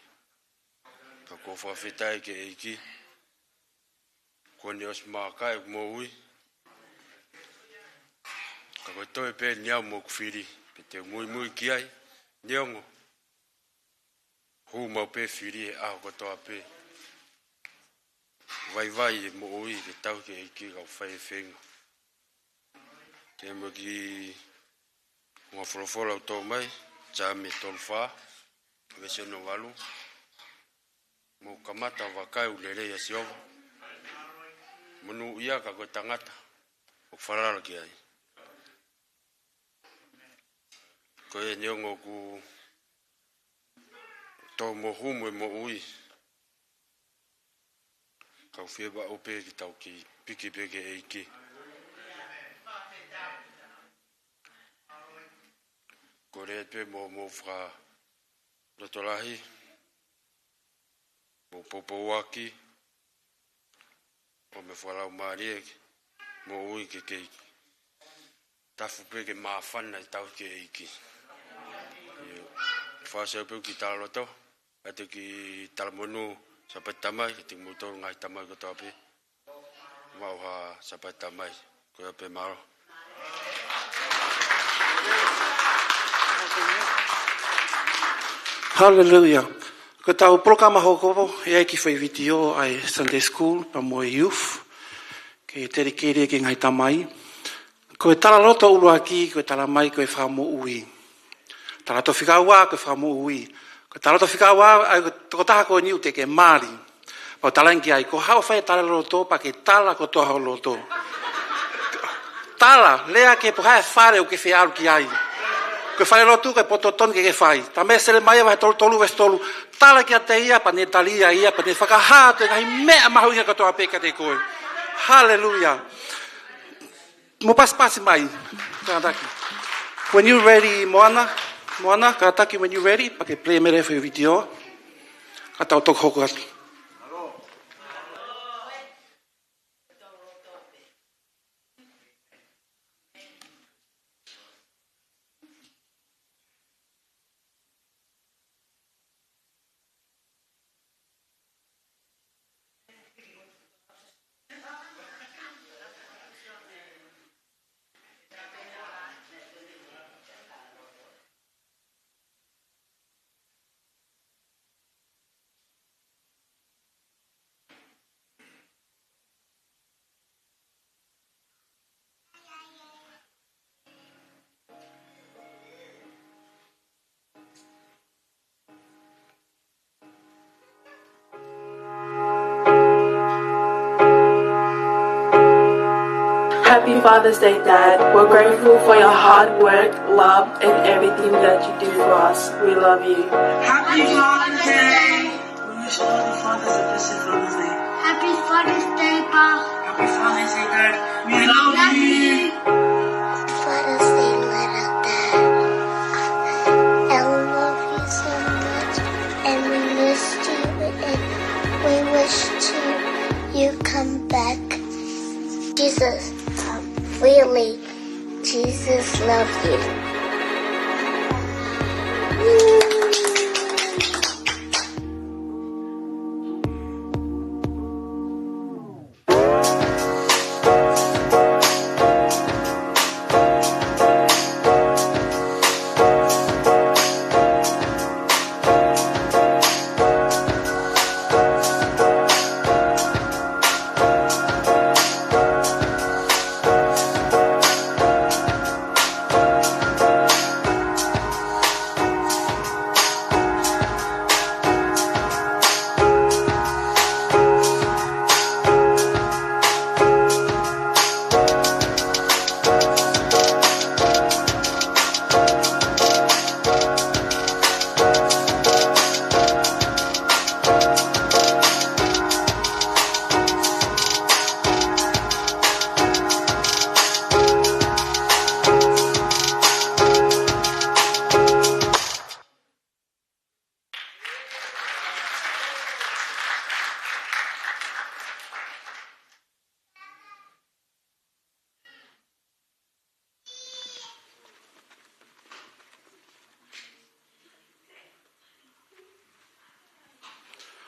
Ka ʻoku ou fakafetaʻi ki he ʻEiki, kuo ne ʻosi maʻu ʻaki ʻeku moʻui. Ka ko e toe pē eni au mo ʻeku fili, pea te u muimui ki ai, neongo hū maʻu pē fili he ʻaho kotoa pē. Vaivai e moʻui ke tauhi ki he ʻEiki kae fai e feinga. Ke mo e kiʻi ngaahi folofola ʻoku toʻo mai, Saame tolu fā, veesi hono valu. Mou kamata ʻo vakai ʻoku lelei ʻa Sihova. Monūʻia ka ko e tangata ʻoku falala ki ai. Ko ia neongo ʻoku tō mo hū mo e moʻui, ka ʻoku fie maʻu pē ke tau kiʻi piki pē ki he ʻEiki. Kole pē mo, mo fakalotolahi, mo poupouaki, ʻo mo fakalaumālie, moʻui ke kei tafu pē ke māfana ʻetau tauhi ki he ʻEiki. ʻIo. Fakaʻosi pē ʻeku kiʻi talaloto, ʻa e kiʻi talamonū Sāpate Tamai, kiate kimoutolu ngaahi tamai kotoa pē. Maʻu ha Sāpate Tamai, ko ia pē, mālō. Haleluia. Ko ʻetau polokalama hokohoko, ʻe ʻi ai e kiʻi foʻi vitiō ʻa e Sunday School, pea mo e youth, ke dedicate ki he ngaahi tamai. Ko e talaloto ʻuluaki, ko e talamai ko e fakamoʻui. Talaloto fika ua, ko e fakamoʻui. Ko e talaloto fika ua, ʻa e tokotaha ko eni ʻoku teʻeki ke mali. Pea u talaange ki ai, ko haʻo fai e talaloto, pea ke tala kotoa ho loto. Tala, lea ki he po ko e hā e fale ʻoku ke fie ʻalu ki ai. Ko e falelotu ko e potu totonu ke ke fai. Talamai ʻe Selemaia vahe tolu tolu veesi tolu. Tala kiate ia, pea ne tali ia, pea ne fakahā atu e ngaahi meʻa mahuʻinga kotoa pē kiate koe. Haleluia. Mou pasipasi mai. Kātaki. When you ready, Moana. Moana, kātaki when you ready, pea ke play mai leva e foʻi vitiō. Ka tau toki hoko atu. Happy Father's Day, Dad. We're grateful for your hard work, love, and everything that you do for us. We love you. Happy Father's Day. We wish all the fathers a blessed Father's Day. Happy Father's Day, Pa. Happy Father's Day, Dad. We love you. Father's Day, little Dad. I love you so much, and we missed you, and we wish to you come back. Jesus, really, Jesus love you.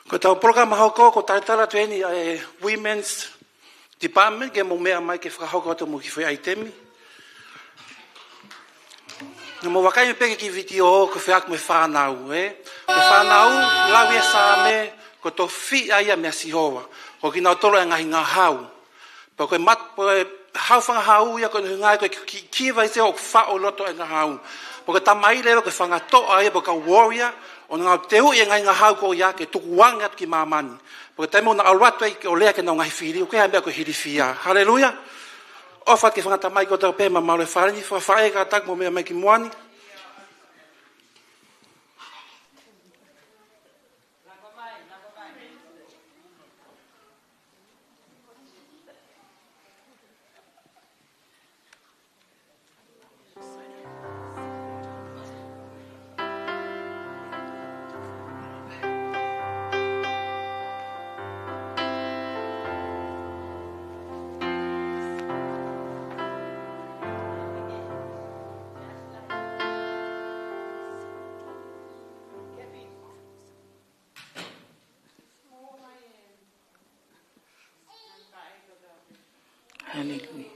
Ko ʻetau polokalama hoko, ko e talatala atu eni ʻa e Women's Department, ke mou meʻa mai ke fakahoko atu hoʻomou kiʻi foʻi ʻaitemi. Naʻa mou vakai mai pē ki he kiʻi vitiō ko e feʻaki mo e fānau, ē? Ko e fānau, lau ia ʻa e Saame, ko e tofiʻa ia meia Sihova. Ko kinautolu ʻa e ngaahi ngahau. Pea ko e mat-, ko e hau fanga hau ia ko e ʻuhinga ko e ki-, ki-, kiva ʻi he ʻoku faʻo loto e ngahau. Pea ko e tamai leva ko e fanga toʻa ia, pea ko e warrior, ʻoku nau teuʻi e ngaahi ngahau ko ia ke tukuange atu ki māmani. Pea ko e taimi ʻoku nau ʻalu atu ai ke ʻo lea ki heʻenau ngaahi fili, ʻoku ʻikai ha meʻa ko e hilifia. Haleluia. ʻOfa atu ki he fanga tamai kotoa pē, ma malu e fāleni, fakafaʻē kātaki mou meʻa mai ki muʻa ni. Haleluia.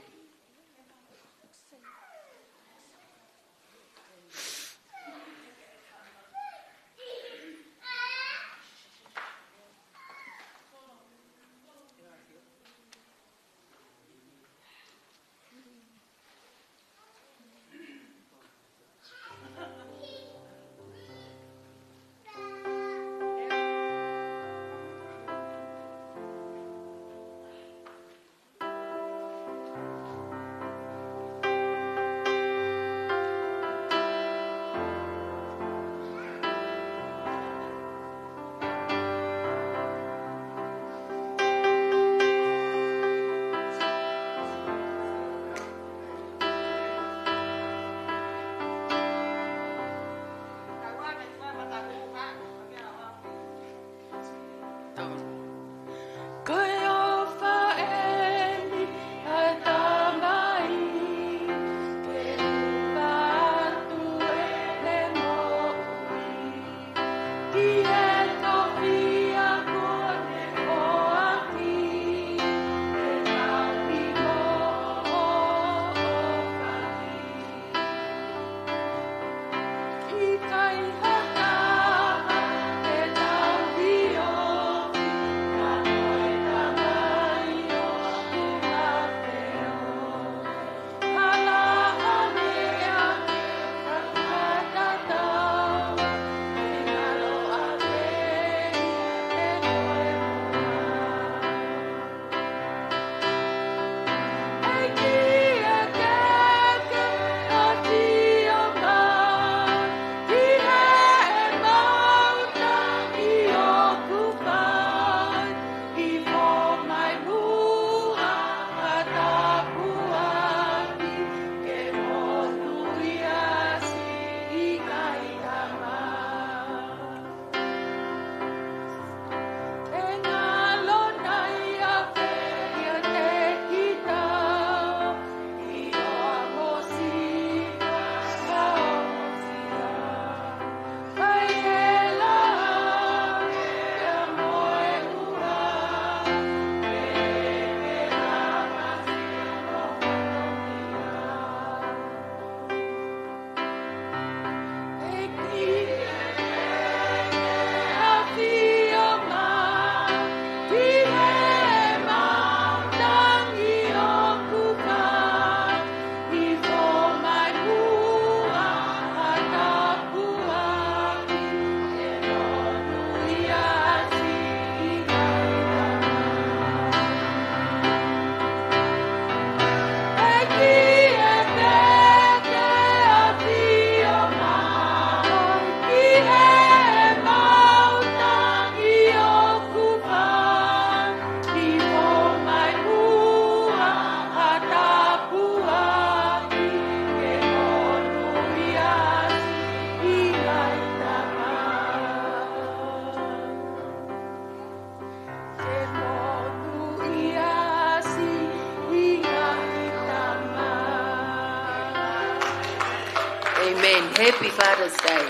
Amen. Happy Father's Day.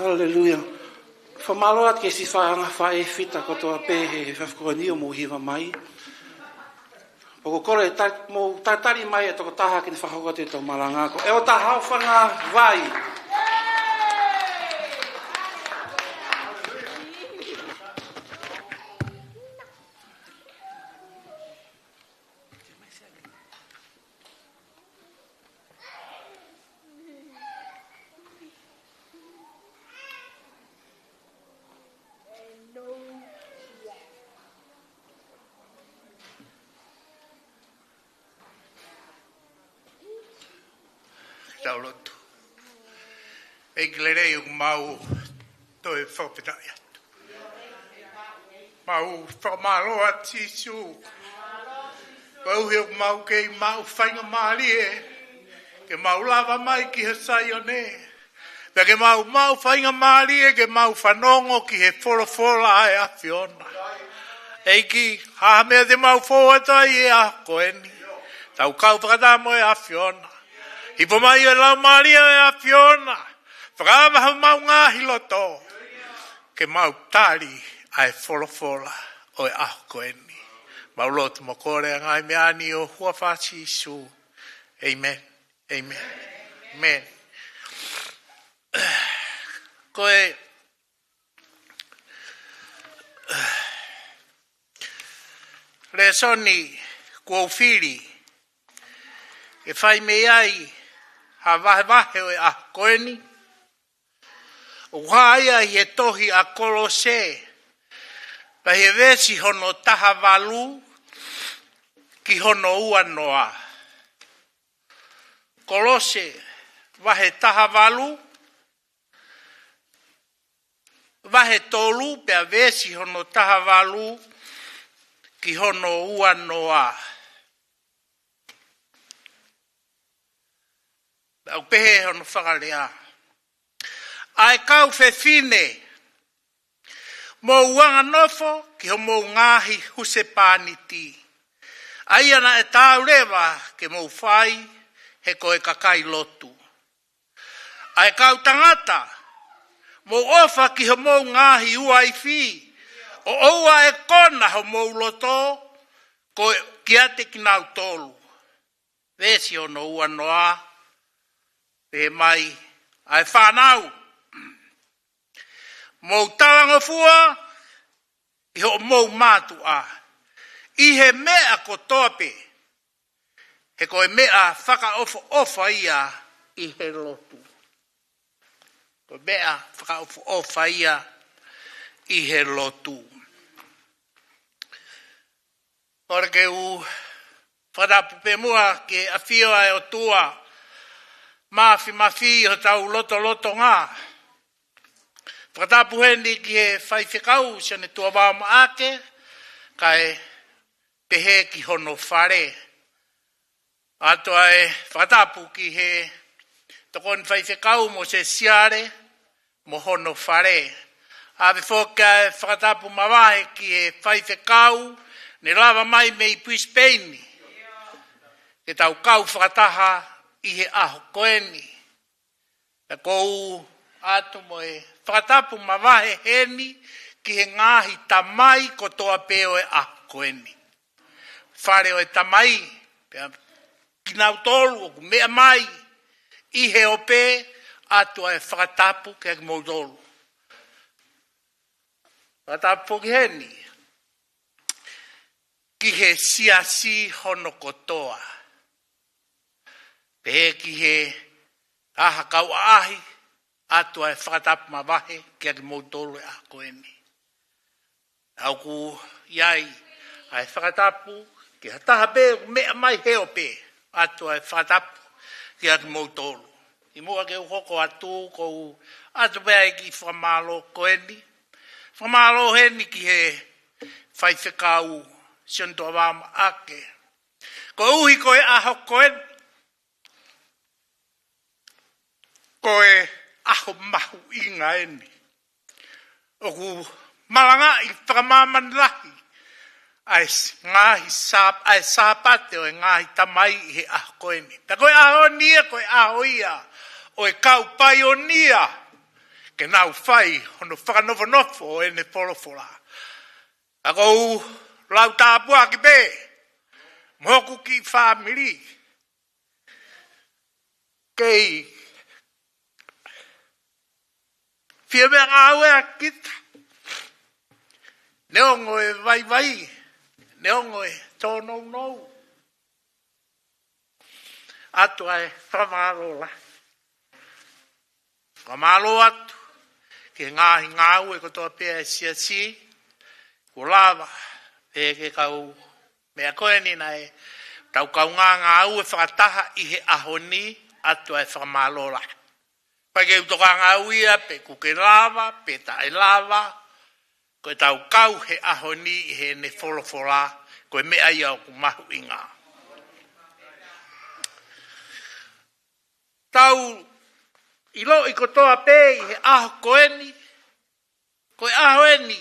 Haleluia. Fakamālō atu ki he siʻi faʻahinga faʻē fita kotoa pē he efiafi ko eni ʻoku mou hiva mai. ʻOku ou kole ta-, mou tatali mai e tokotaha ke ne fakahoko atu ʻetau malanga ko ʻEletā Haofanavai. Tau lotu. ʻEiki lelei, ʻoku mau toe fakafetaʻi atu. Mau fakamālō atu Sīsū. Koeʻuhi ʻoku mau kei maʻu faingamālie ke mau lava mai ki he Saione. Pea ke mau maʻu faingamālie ke mau fanongo ki he folofola ʻa e ʻAfiona. ʻEiki, ha meʻa te mau fou atu ai he ʻaho ko eni, tau kau fakataha mo e ʻAfiona. Hifo mai ʻa e Laumālie ʻo e ʻAfiona, fakaava homau ngaahi loto ke mau tali ʻa e folofola ʻo e ʻaho ko eni. Mau lotu mo kole ʻa e ngaahi meʻa ni ʻi he huafa ʻo Sīsū. ʻĒmeni. ʻĒmeni. ʻĒmeni. Ko e lēsoni kuo u fili ke fai mei ai ha vahevahe ʻo e ʻaho ko eni, ʻoku hā ia ʻi he tohi ʻa Kolose, pea ʻi he veesi hono taha valu ki hono ua noa. Kolose vahe taha valu, vahe tolu pea veesi hono taha valu ki hono ua noa. ʻOku pehē hono fakalea: ʻA e kau fefine, mou anganofo ki homou ngaahi husepāniti, ʻa ia naʻe taau leva ke mou fai, he ko e kakai lotu. ʻA e kau tangata, mou ʻofa ki homou ngaahi uaifi, ʻo ʻoua ʻe kona homou loto ko e kiate kinautolu. Veesi hono ua noa, pehē mai: ʻA e fānau, mou talangofua ʻi hoʻomou mātuʻa ʻi he meʻa kotoa pē, he ko e meʻa fakaʻofoʻofa ia ʻi he lotu. Ko e meʻa fakaʻofoʻofa ia ʻi he lotu. Kole ke u fakatapu pē muʻa ki he ʻafio ʻa e ʻOtua Māfimafi ʻi hotau lotolotonga. Fakatapu heni ki he faifekau Sione Tuʻavao Maʻake, kae pehē ki hono fale. ʻOatu ʻa e fakatapu ki he tokoni faifekau Mōsese Siale mo hono fale. ʻAve foki ʻa e fakatapu mavahe ki he faifekau ne lava mai mei Brisbane ke tau kau fakataha ʻi he ʻaho ko eni. Pea ʻoku ou ʻoatu mo e fakatapu mavahe heni ki he ngaahi tamai kotoa pē ʻo e ʻaho ko eni. Fale ʻo e tamai, pea kinautolu ʻoku meʻa mai ʻi he ope, ʻoatu ʻa e fakatapu kiate kimoutolu. Fakatapu foki heni ki he siasi hono kotoa. Pehē ki he ʻaho kau ʻaʻahi, ʻoatu ʻa e fakatapu mavahe kiate kimoutolu he ʻaho ko eni. ʻOku ʻi ai ʻa e fakatapu ki ha taha pē ʻoku meʻa mai he ope, ʻoatu ʻa e fakatapu kiate kimoutolu. ʻI muʻa ke u hoko atu, ʻoku ou ʻoatu pē ʻa e kiʻi fakamālō ko eni. Fakamālō heni ki he faifekau Sione Tuʻavao Maʻake. Koeʻuhi ko e ʻaho ko eni, ko e ʻaho mahuʻinga eni. ʻOku malangaʻi fakamāmani lahi ʻa e s-, ngaahi Sā-, ʻa e Sāpate ʻo e ngaahi tamai ʻi he ʻaho ko eni. Pea ko e ʻaho ni ia, ko e ʻaho ia ʻo e kau paionia ke nau fai hono fakanofonofo ʻo ʻene folofola. Ka ʻoku ou lau tāpuaki pē mo hoku kiʻi fāmili. Kei fie meʻangāue ʻa kita. Neongo e vaivai, neongo e tōnounou. ʻOatu ʻa e fakamālō lahi. Fakamālō atu ki he ngaahi ngāue kotoa pē ʻa e siasi, kuo lava pē ke kau meʻa ko eni naʻe tau kaungā ngāue fakataha ʻi he ʻaho ni, ʻoatu ʻa e fakamālō lahi. ʻIkai ke u tokanga au ia pe ʻoku ke lava, pe taʻe lava, ko e tau kau he ʻaho ni ʻi heʻene folofola, ko e meʻa ia ʻoku mahuʻinga. Tau ʻiloʻi kotoa pē ʻi he ʻaho ko eni, ko e ʻaho eni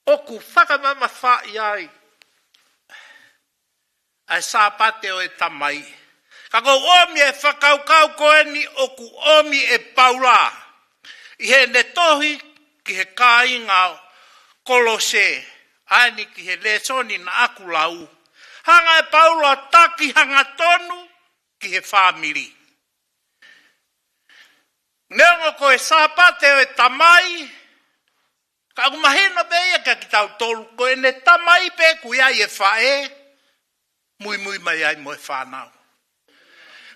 ʻoku fakamamafaʻi ai ʻa e Sāpate ʻo e Tamai. Ka ʻoku ou ʻomi e fakakaukau ko eni ʻoku ʻomi ʻe Paula ʻi heʻene tohi ki he kāinga ʻo Kolose, ʻa eni ki he lēsoni naʻa ku lau. Hanga ʻe Paula ʻo taki hangatonu ki he fāmili. Neongo ko e Sāpate ʻo e Tamai, ka ʻoku mahino pē ia kia kitautolu, ko ʻene tamai pē ʻoku ʻi ai e faʻē, muimui mai ai mo e fānau.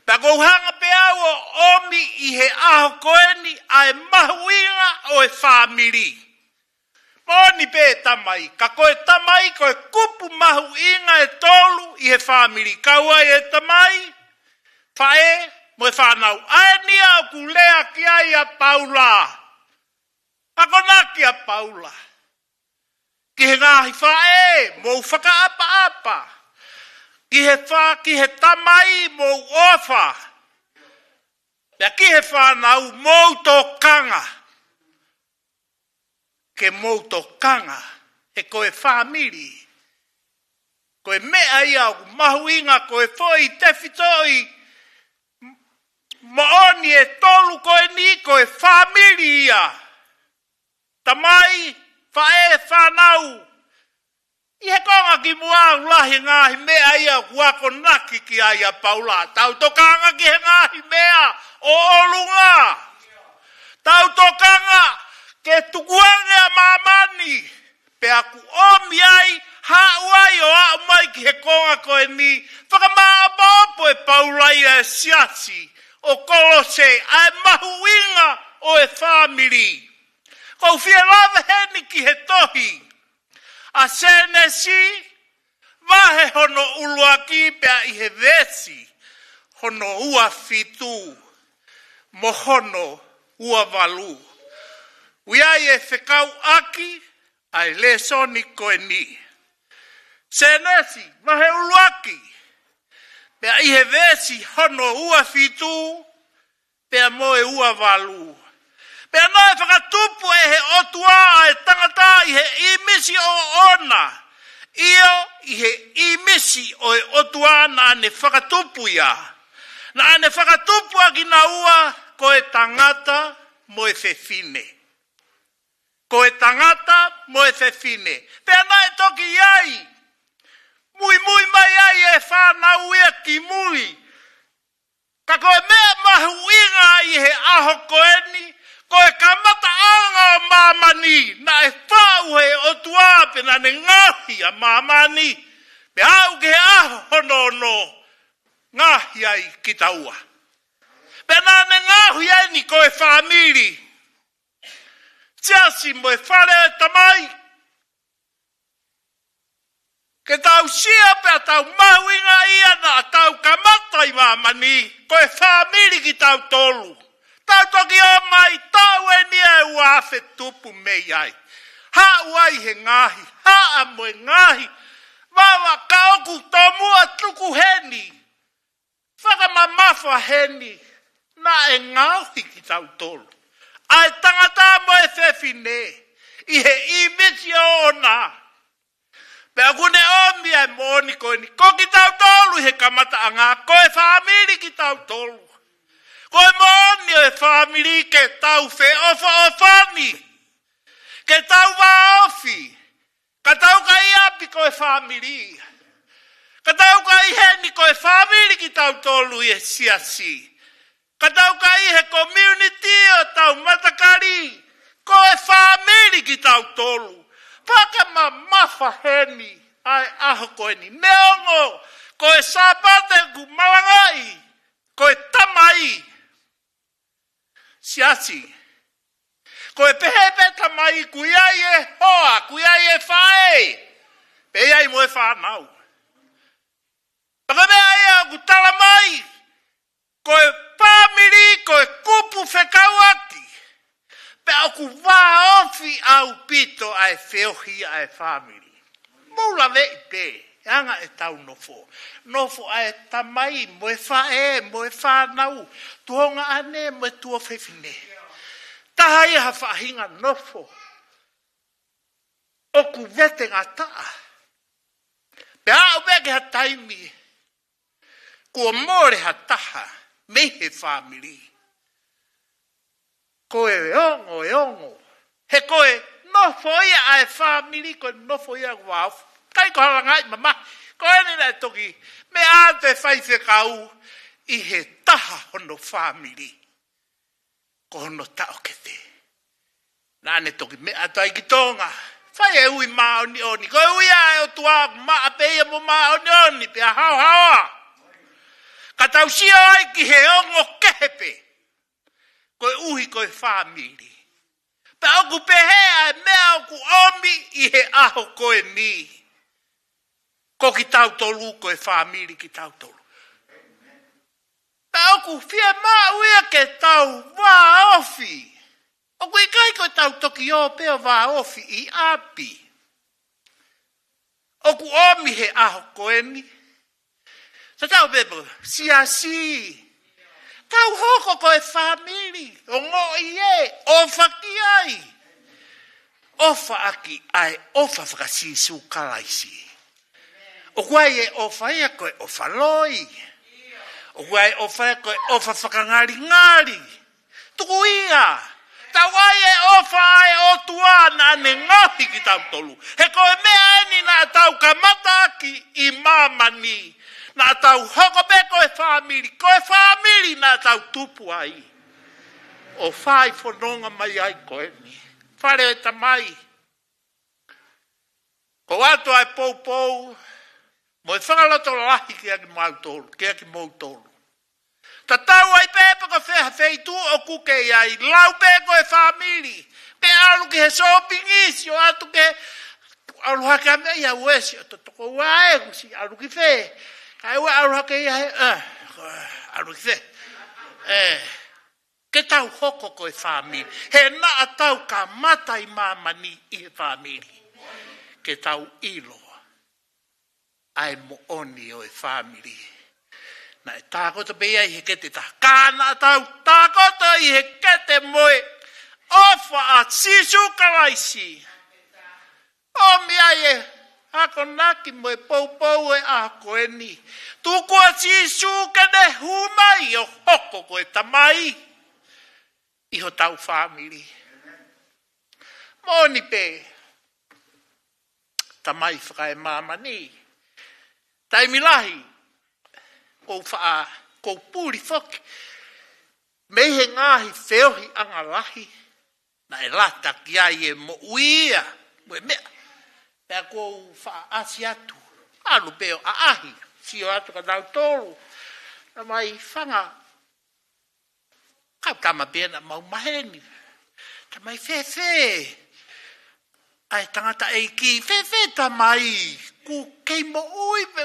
Pea ʻoku ou hanga pē au ʻo ʻomi ʻi he ʻaho ko eni ʻa e mahuʻinga ʻo e fāmili. Moʻoni pē tamai, ka ko e tamai ko e kupu mahuʻinga ʻe tolu ʻi he fāmili. Kau ai e tamai, faʻē, mo e fānau. ʻA eni ia ʻoku lea ki ai ʻa Paula. Akonaki ʻa Paula ki he ngaahi faʻē, mou fakaʻapaʻapa. Ki he fā-, ki he tamai, mou ʻofa. Pea ki he fānau, mou tokanga. Ke mou tokanga, he ko e fāmili, ko e meʻa ia ʻoku mahuʻinga, ko e foʻi tefitoʻi moʻoni ʻe tolu ko eni, ko e fāmili ia. Tamai, faʻē, fānau, ʻi he konga kimuʻa ʻoku lahi e ngaahi meʻa ia ʻoku akonaki ki ai ʻa Paula. Tau tokanga ki he ngaahi meʻa ʻo ʻolunga. Tau tokanga ke tukuange ʻa māmani. Pea ʻoku ʻomi ai, haʻu ai ʻo aʻu mai ki he konga ko eni, fakamāʻopoʻopo ʻe Paula ia e siasi ʻo Kolose, ʻa e mahuʻinga ʻo e fāmili. ʻOku ou fie lave heni ki he tohi ʻa Sēnesi, vahe hono ʻuluaki pea ʻi he veesi hono ua fitu mo hono ua valu. ʻOku ʻi ai e fekauʻaki ʻa e lēsoni ko eni. Sēnesi, vahe ʻuluaki, pea ʻi he veesi hono ua fitu, pea mo e ua valu. Pea naʻe fakatupu ʻe he ʻOtua ʻa e tangata ʻi he ʻīmisi ʻoʻona. ʻIo, ʻi he ʻīmisi ʻo e ʻOtua naʻa ne fakatupu ia. Naʻa ne fakatupu ʻa kinaua ko e tangata mo e fefine. Ko e tangata mo e fefine. Pea naʻe toki ʻi ai, muimui mai ai e fānau ia ki mui. Ka ko e meʻa mahuʻinga ʻi he ʻaho ko eni, ko e kamataʻanga ʻo māmani, naʻe faʻu ʻe he ʻOtua pea naʻa ne ngaohi ʻa māmani, pea aʻu ki he ʻaho hono ono, ngaohi ai kitaua. Pea naʻa ne ngaohi ai eni ko e fāmili. Siasi mo e fale ʻo e Tamai. Ke tau sio pea tau mahuʻingaʻia naʻa tau kamata ʻi māmani, ko e fāmili kitautolu. Tau toki ō mai, taʻu eni ʻe ua afe tupu mei ai. Haʻu ai he ngaahi haʻa mo e ngaahi vava, ka ʻoku tomuʻa tuku heni, fakamamafa heni, naʻe ngaohi kitautolu, ʻa e tangata mo e fefine, ʻi he ʻīmisi ʻoʻona. Pea ʻoku ne ʻomi ʻa e moʻoni ko eni, ko kitautolu ʻi he kamataʻanga, ko e fāmili kitautolu. Ko e moʻoni ʻo e fāmili ke tau feʻofoʻofani, ke tau vāofi, ka tau ka ʻi ʻapi ko e fāmili. Ka tau ka ʻi heni ko e fāmili kitautolu ʻi he siasi. Ka tau ka ʻi he community ʻo tau matakali, ko e fāmili kitautolu. Pea ka mamafa heni ʻa e ʻaho ko eni. Neongo, ko e Sāpate ʻoku malangaʻi, ko e tamai. Siasi. Ko e pehē pē tamai ʻoku ʻi ai e hoa, ʻoku ʻi ai e faʻē. Pea ʻi ai mo e fānau. Pea ko e meʻa ia ʻoku tala mai, ko e fāmili, ko e kupu fekauʻaki. Pea ʻoku vāofi ʻaupito ʻa e feohi ʻa e fāmili. Mou laveʻi pē, ʻe anga ʻetau nofo. Nofo ʻa e tamai, mo e faʻē, mo e fānau, tuongaʻane, mo e tuofefine. Taha ia ha faʻahinga nofo ʻoku vete ngataʻa. Pea aʻu pē ki ha taimi, kuo mole ha taha mei he fāmili. Ko e ongo, e ongo. He ko e nofo ia ʻa e fāmili, ko e nofo ia ʻoku vāofi. ʻIkai ko ha langaʻi mamahi. Ko eni naʻe toki meʻa atu e faifekau ʻi he taha hono fāmili. Ko hono taʻokete. Naʻa ne toki meʻa atu ai ki Tonga. Fai e ui māʻoniʻoni. Ko e ui ʻa e ʻOtua ʻoku maʻa pē ia mo māʻoniʻoni. Pea haohaoa. Ka tau sio ai ki he ongo kehe pē. Koeʻuhi ko e fāmili. Pea ʻoku pehē ʻa e meʻa ʻoku ʻomi ʻi he ʻaho ko eni. Ko kitautolu, ko e fāmili kitautolu. Pea ʻoku fiemaʻu ia ke tau vāofi. ʻOku ʻikai ko ʻetau toki ō pē ʻo vāofi ʻi ʻapi. ʻOku ʻomi he ʻaho ko eni. Tatau pē mo e siasi. Tau hoko ko e fāmili. Ongoʻi ē, ʻofa ki ai. ʻOfa ʻaki ʻa e ʻofa faka-Sīsū Kalaisi. ʻOku ʻi ai e ʻofa ia ko e ʻofa loi. ʻOku ʻi ai e ʻofa ia ko e ʻofa fakangalingali. Tuku ia. Tau ʻi ai e ʻofa ʻa e ʻOtua naʻa ne ngaohi kitautolu. He ko e meʻa eni naʻa tau kamata ʻaki ʻi māmani. Naʻa tau hoko pē ko e fāmili. Ko e fāmili naʻa tau tupu ai. ʻO fai fononga mai ai ko eni. Fale ʻo e Tamai. Ko ʻoatu ʻa e poupou, mo e fakalotolahi kiate kimautolu, kiate kimoutolu. Tatau ai pē pe ko fē ha feituʻu ʻoku ke ʻi ai, lau pē ko e fāmili. Ke ʻalu ki he sōpingi, sio atu ke ʻalu hake ʻa meʻa ia uesi ʻo totoko ua e kusi ʻalu ki fē. Kae ua ʻalu hake ia he, eh, ʻalu ki fē. Eh. Ke tau hoko ko e fāmili. He naʻa tau kamata ʻi māmani ʻi he fāmili. Ke tau ʻilo ʻa e moʻoni ʻo e fāmili. Naʻe tākoto pē ia ʻi he kete taha. Ka naʻa tau tākoto ʻi he kete mo e ʻofa ʻa Sīsū Kalaisi. ʻOmi ai e akonaki mo e poupou e ʻaho ko eni. Tuku ʻa Sīsū ke ne hū mai ʻo hoko ko e tamai ʻi hotau fāmili. Moʻoni pē, tamai fakaemāmani. Taimi lahi, kou faʻa, kou puli foki. Mei he ngaahi feohiʻanga lahi. Naʻe lata ki ai e moʻui ia, mo e meʻa. Pea kou faʻa ʻasi atu. ʻAlu pē ʻo ʻaʻahi, sio atu kia nautolu. Tamai Fanga. Kau tama pē naʻa mau maheni. Tamai Fefe. ʻAi tangataʻeiki, Fefe tamai. ʻOku kei moʻui pē.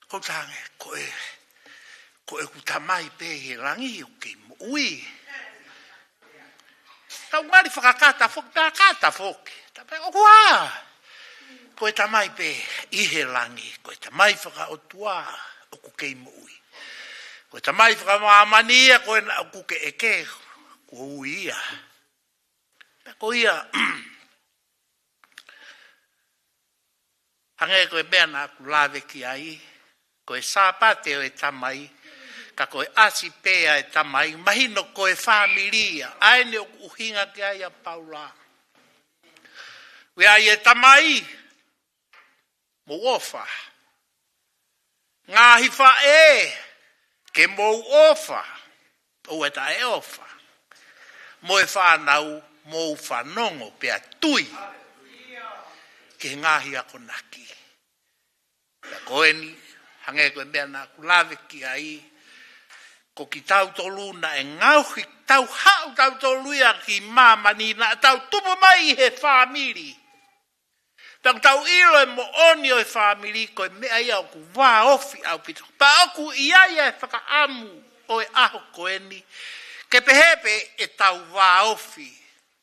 Kou talaange, ko e, ko ʻeku tamai pē ʻi he langi ʻoku kei moʻui. Kau ngali fakakata foki, fakakata foki. Tamai, ʻoku ā. Ko e tamai pē ʻi he langi, ko e tamai fakaʻotua ʻoku kei moʻui. Ko e tamai fakamāmani ia, ko ena ʻoku ke ʻeke, ko ui ia. Ko ia, hangē ko e meʻa naʻa ku lave ki ai, ko e Sāpate ʻo e Tamai, ka ko e ʻasi pē ʻa e Tamai, mahino ko e fāmili ia, ʻa eni ʻoku ʻuhinga ki ai ʻa Paula. Ko ia ʻa e Tamai, mou ʻofa. Ngaahi faʻē, ke mou ʻofa, ʻoua ʻe taʻeʻofa. Mo e fānau, mou fanongo pea tui ki he ngaahi akonaki. Pea ko eni, hangē ko e meʻa naʻa ku lave ki ai, ko kitautolu naʻe ngaohi, tau haʻu tautolu ia ki māmani, naʻa tau tupu mai ʻi he fāmili. Tau tau ʻilo e moʻoni ʻo e fāmili ko e meʻa ia ʻoku vāofi ʻaupito. Pea ʻoku ʻi ai e fakaʻamu ʻo e ʻaho ko eni, ke pehē pē ʻetau vāofi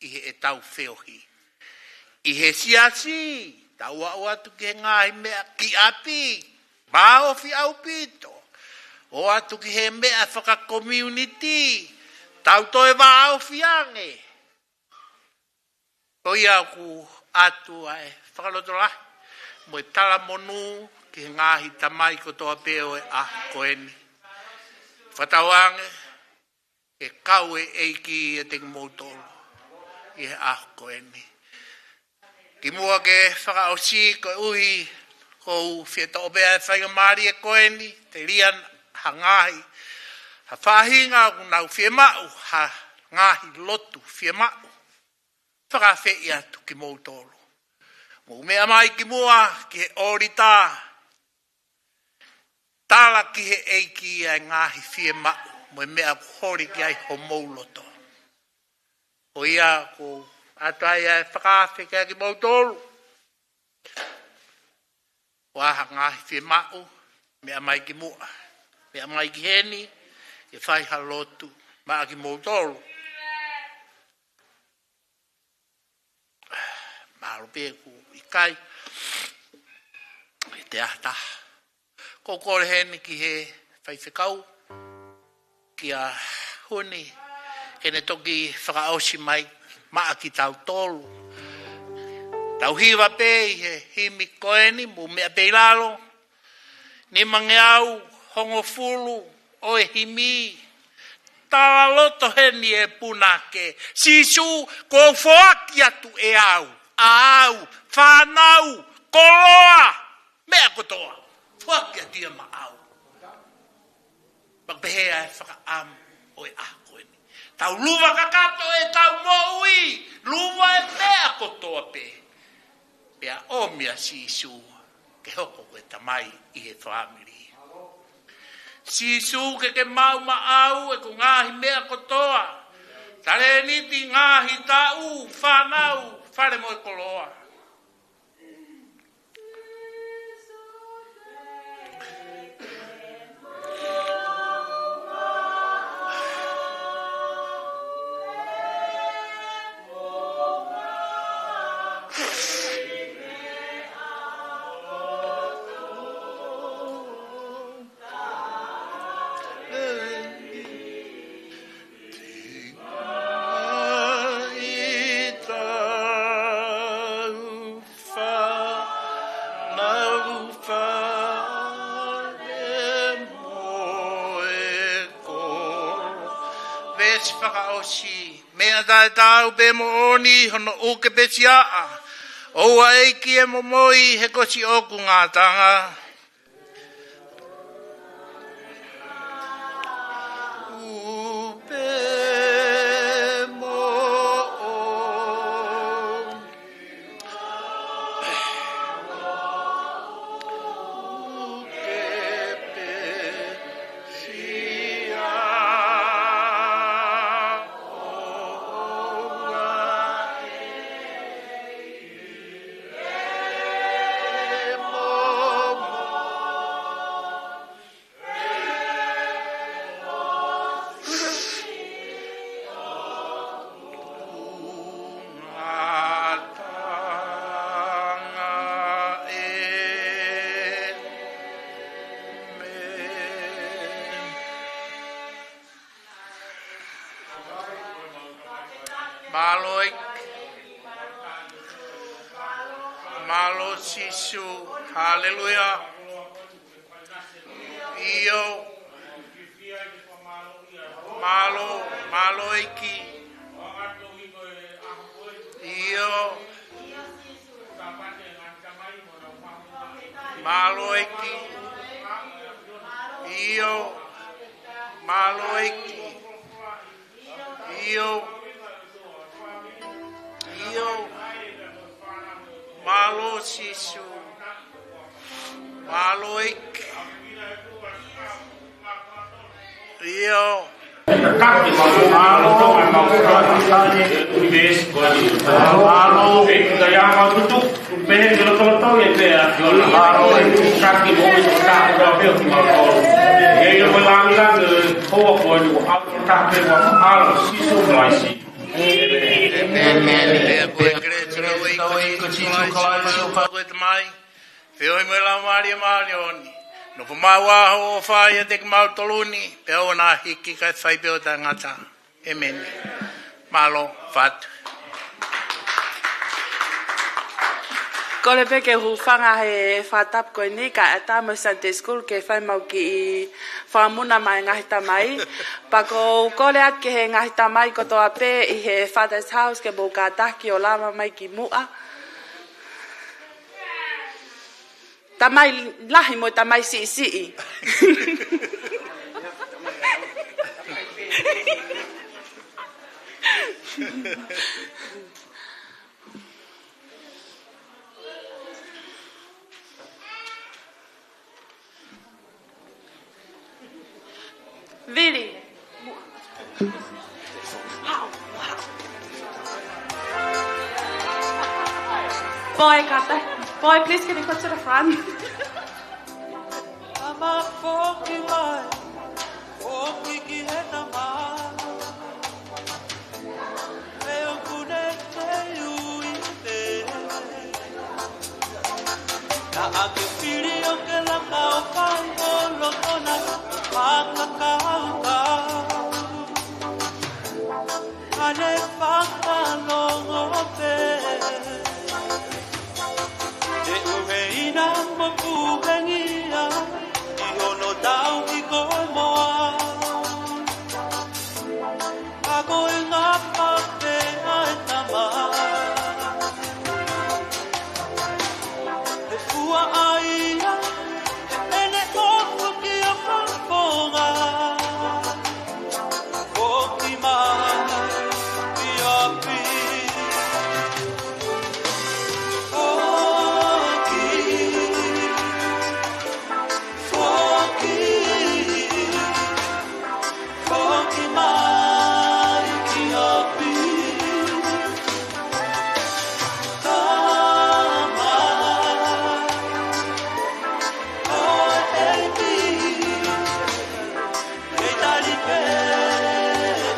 ʻi heʻetau feohi. ʻI he siasi, tau aʻu atu ki he ngaahi meʻa ki ʻapi, vāofi ʻaupito. ʻO atu ki he meʻa fakakomiunitī, tau toe vāofi ange. Ko ia ʻoku ʻoatu ʻa e fakalotolahi mo e talamonū ki he ngaahi tamai kotoa pē ʻo e ʻaho ko eni. Fakatauange ke kau e ʻEiki ʻiate kimoutolu ʻi he ʻaho ko eni. Kimuʻa ke fakaʻosi, koeʻuhi ʻoku ou fie toʻo pē ʻa e faingamālie ko eni, telia ha ngaahi, ha faʻahinga ʻoku nau fiemaʻu ha ngaahi lotu, fiemaʻu fakaafeʻi atu kimoutolu. Mou meʻa mai kimuʻa ki he ʻōlita, tala ki he ʻEiki ʻa e ngaahi fiemaʻu mo e meʻa ʻoku holi ki ai homou loto. Ko ia ʻoku ʻoatu ai ʻa e fakaafe kiate kimoutolu. ʻOku ʻi ai ha ngaahi fiemaʻu, meʻa mai kimuʻa, meʻa mai ki heni, ke fai ha lotu maʻa kimoutolu. Mahalo pē ʻoku ʻikai ke ʻi ai ha taha. ʻOku ou kole heni ki he faifekau, kia Huni, ke ne toki fakaʻosi mai maʻa kitautolu. Tau hiva pē ʻi he himi ko eni, mou meʻa pē ʻi lalo. Nimangeau hongofulu ʻo e himi. Talaloto heni e punake. Sīsū, kuo u foaki atu ʻe au, ʻa au, fānau, koloa, meʻa kotoa. Foaki atu ia maʻau. Pea pehē ʻa e fakaʻamu ʻo e ʻaho ko eni. Tau luva kakato ʻetau moʻui, luva e meʻa kotoa pē. Pea ʻomi ʻa Sīsū ke hoko ko e tamai ʻi he fāmili. Sīsū, ke ke maʻu maʻau ʻeku ngaahi meʻa kotoa. Talēniti, ngaahi taʻu, fānau, fale mo e koloa. Veesi fakaʻosi. Meʻa taʻetaau pea moʻoni hono ʻū kepesiaʻa. ʻOua ʻe ʻeiki e momoi, he ko siʻoku ngataʻanga. ʻŪ pea moʻoni. Mālō e Mālō Sīsū. Haleluia. ʻIo. Mālō, mālō ʻEiki. ʻIo. Mālō ʻEiki. ʻIo. Mālō ʻEiki. ʻIo. ʻIo. Mālō Sīsū. Mālō ʻEiki. ʻIo. ʻĒmeni. Feohi mo e Laumālie Māʻoniʻoni, nofo maʻu ʻa hoʻo ʻofa ʻiate kimautolu ni, pea ʻoua naʻa hiki kae fai pē ʻo taʻengata. ʻĒmeni. Mālō, fatu. Kole pē ke u hūfanga he fakatapu ko eni kae ʻatā mo e Sunday School ke fai maʻu kiʻi fakamuna maʻa e ngaahi tamai. Pea ʻoku ou kole atu ki he ngaahi tamai kotoa pē ʻi he Father's House ke mou kātaki ʻo lava mai ki muʻa. Tamai lahi mo e tamai siʻisiʻi. Vili. Boy, got the boy, please can you go to the front? Tama, foki mai, foki ki he tama. Naʻa ke fili ʻo ke laka ʻo fai ʻo lotona fakakaukau. Ka ne fakalongo pē. Te u heina mo puhengia ʻi hono tau ki koe moa. Ka ko e ngaahi pāpē ʻa e tama. He fua ʻa ia, he ʻene ʻofa ki he fakafofonga. Foki mai ki ʻapi. Foki. Foki. Foki mai ki ʻapi. Tama. ʻOku ʻi ai pē ʻe tali pē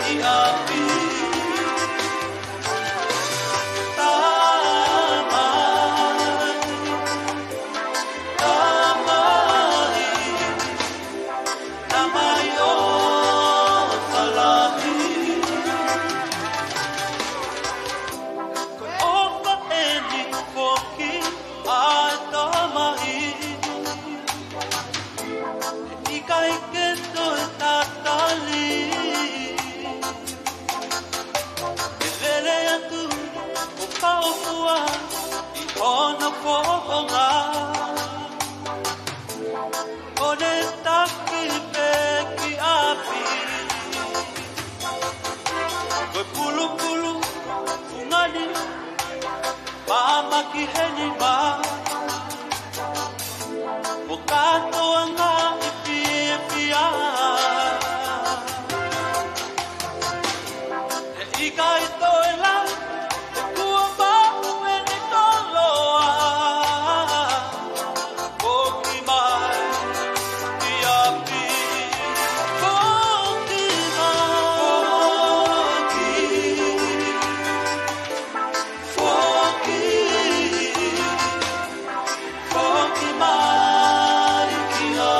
ʻi ʻapi. Tama. Tama. Tamai ʻofa lahi. Ko e ʻofa eni foki ʻa e tamai. ʻIkai ke toe tatali. Ke lele atu ʻo kaufua ʻi hono fofonga. ʻO ne taki pē ki ʻapi. Ko e pulupulu fungani, maama ki he nima. Mo kātoa ngaahi fiefia. He ʻikai toe lava, he kuo maʻu eni koloa. Foki mai ki ʻapi. Foki mai. Foki. Foki. Foki mai ki ʻapi.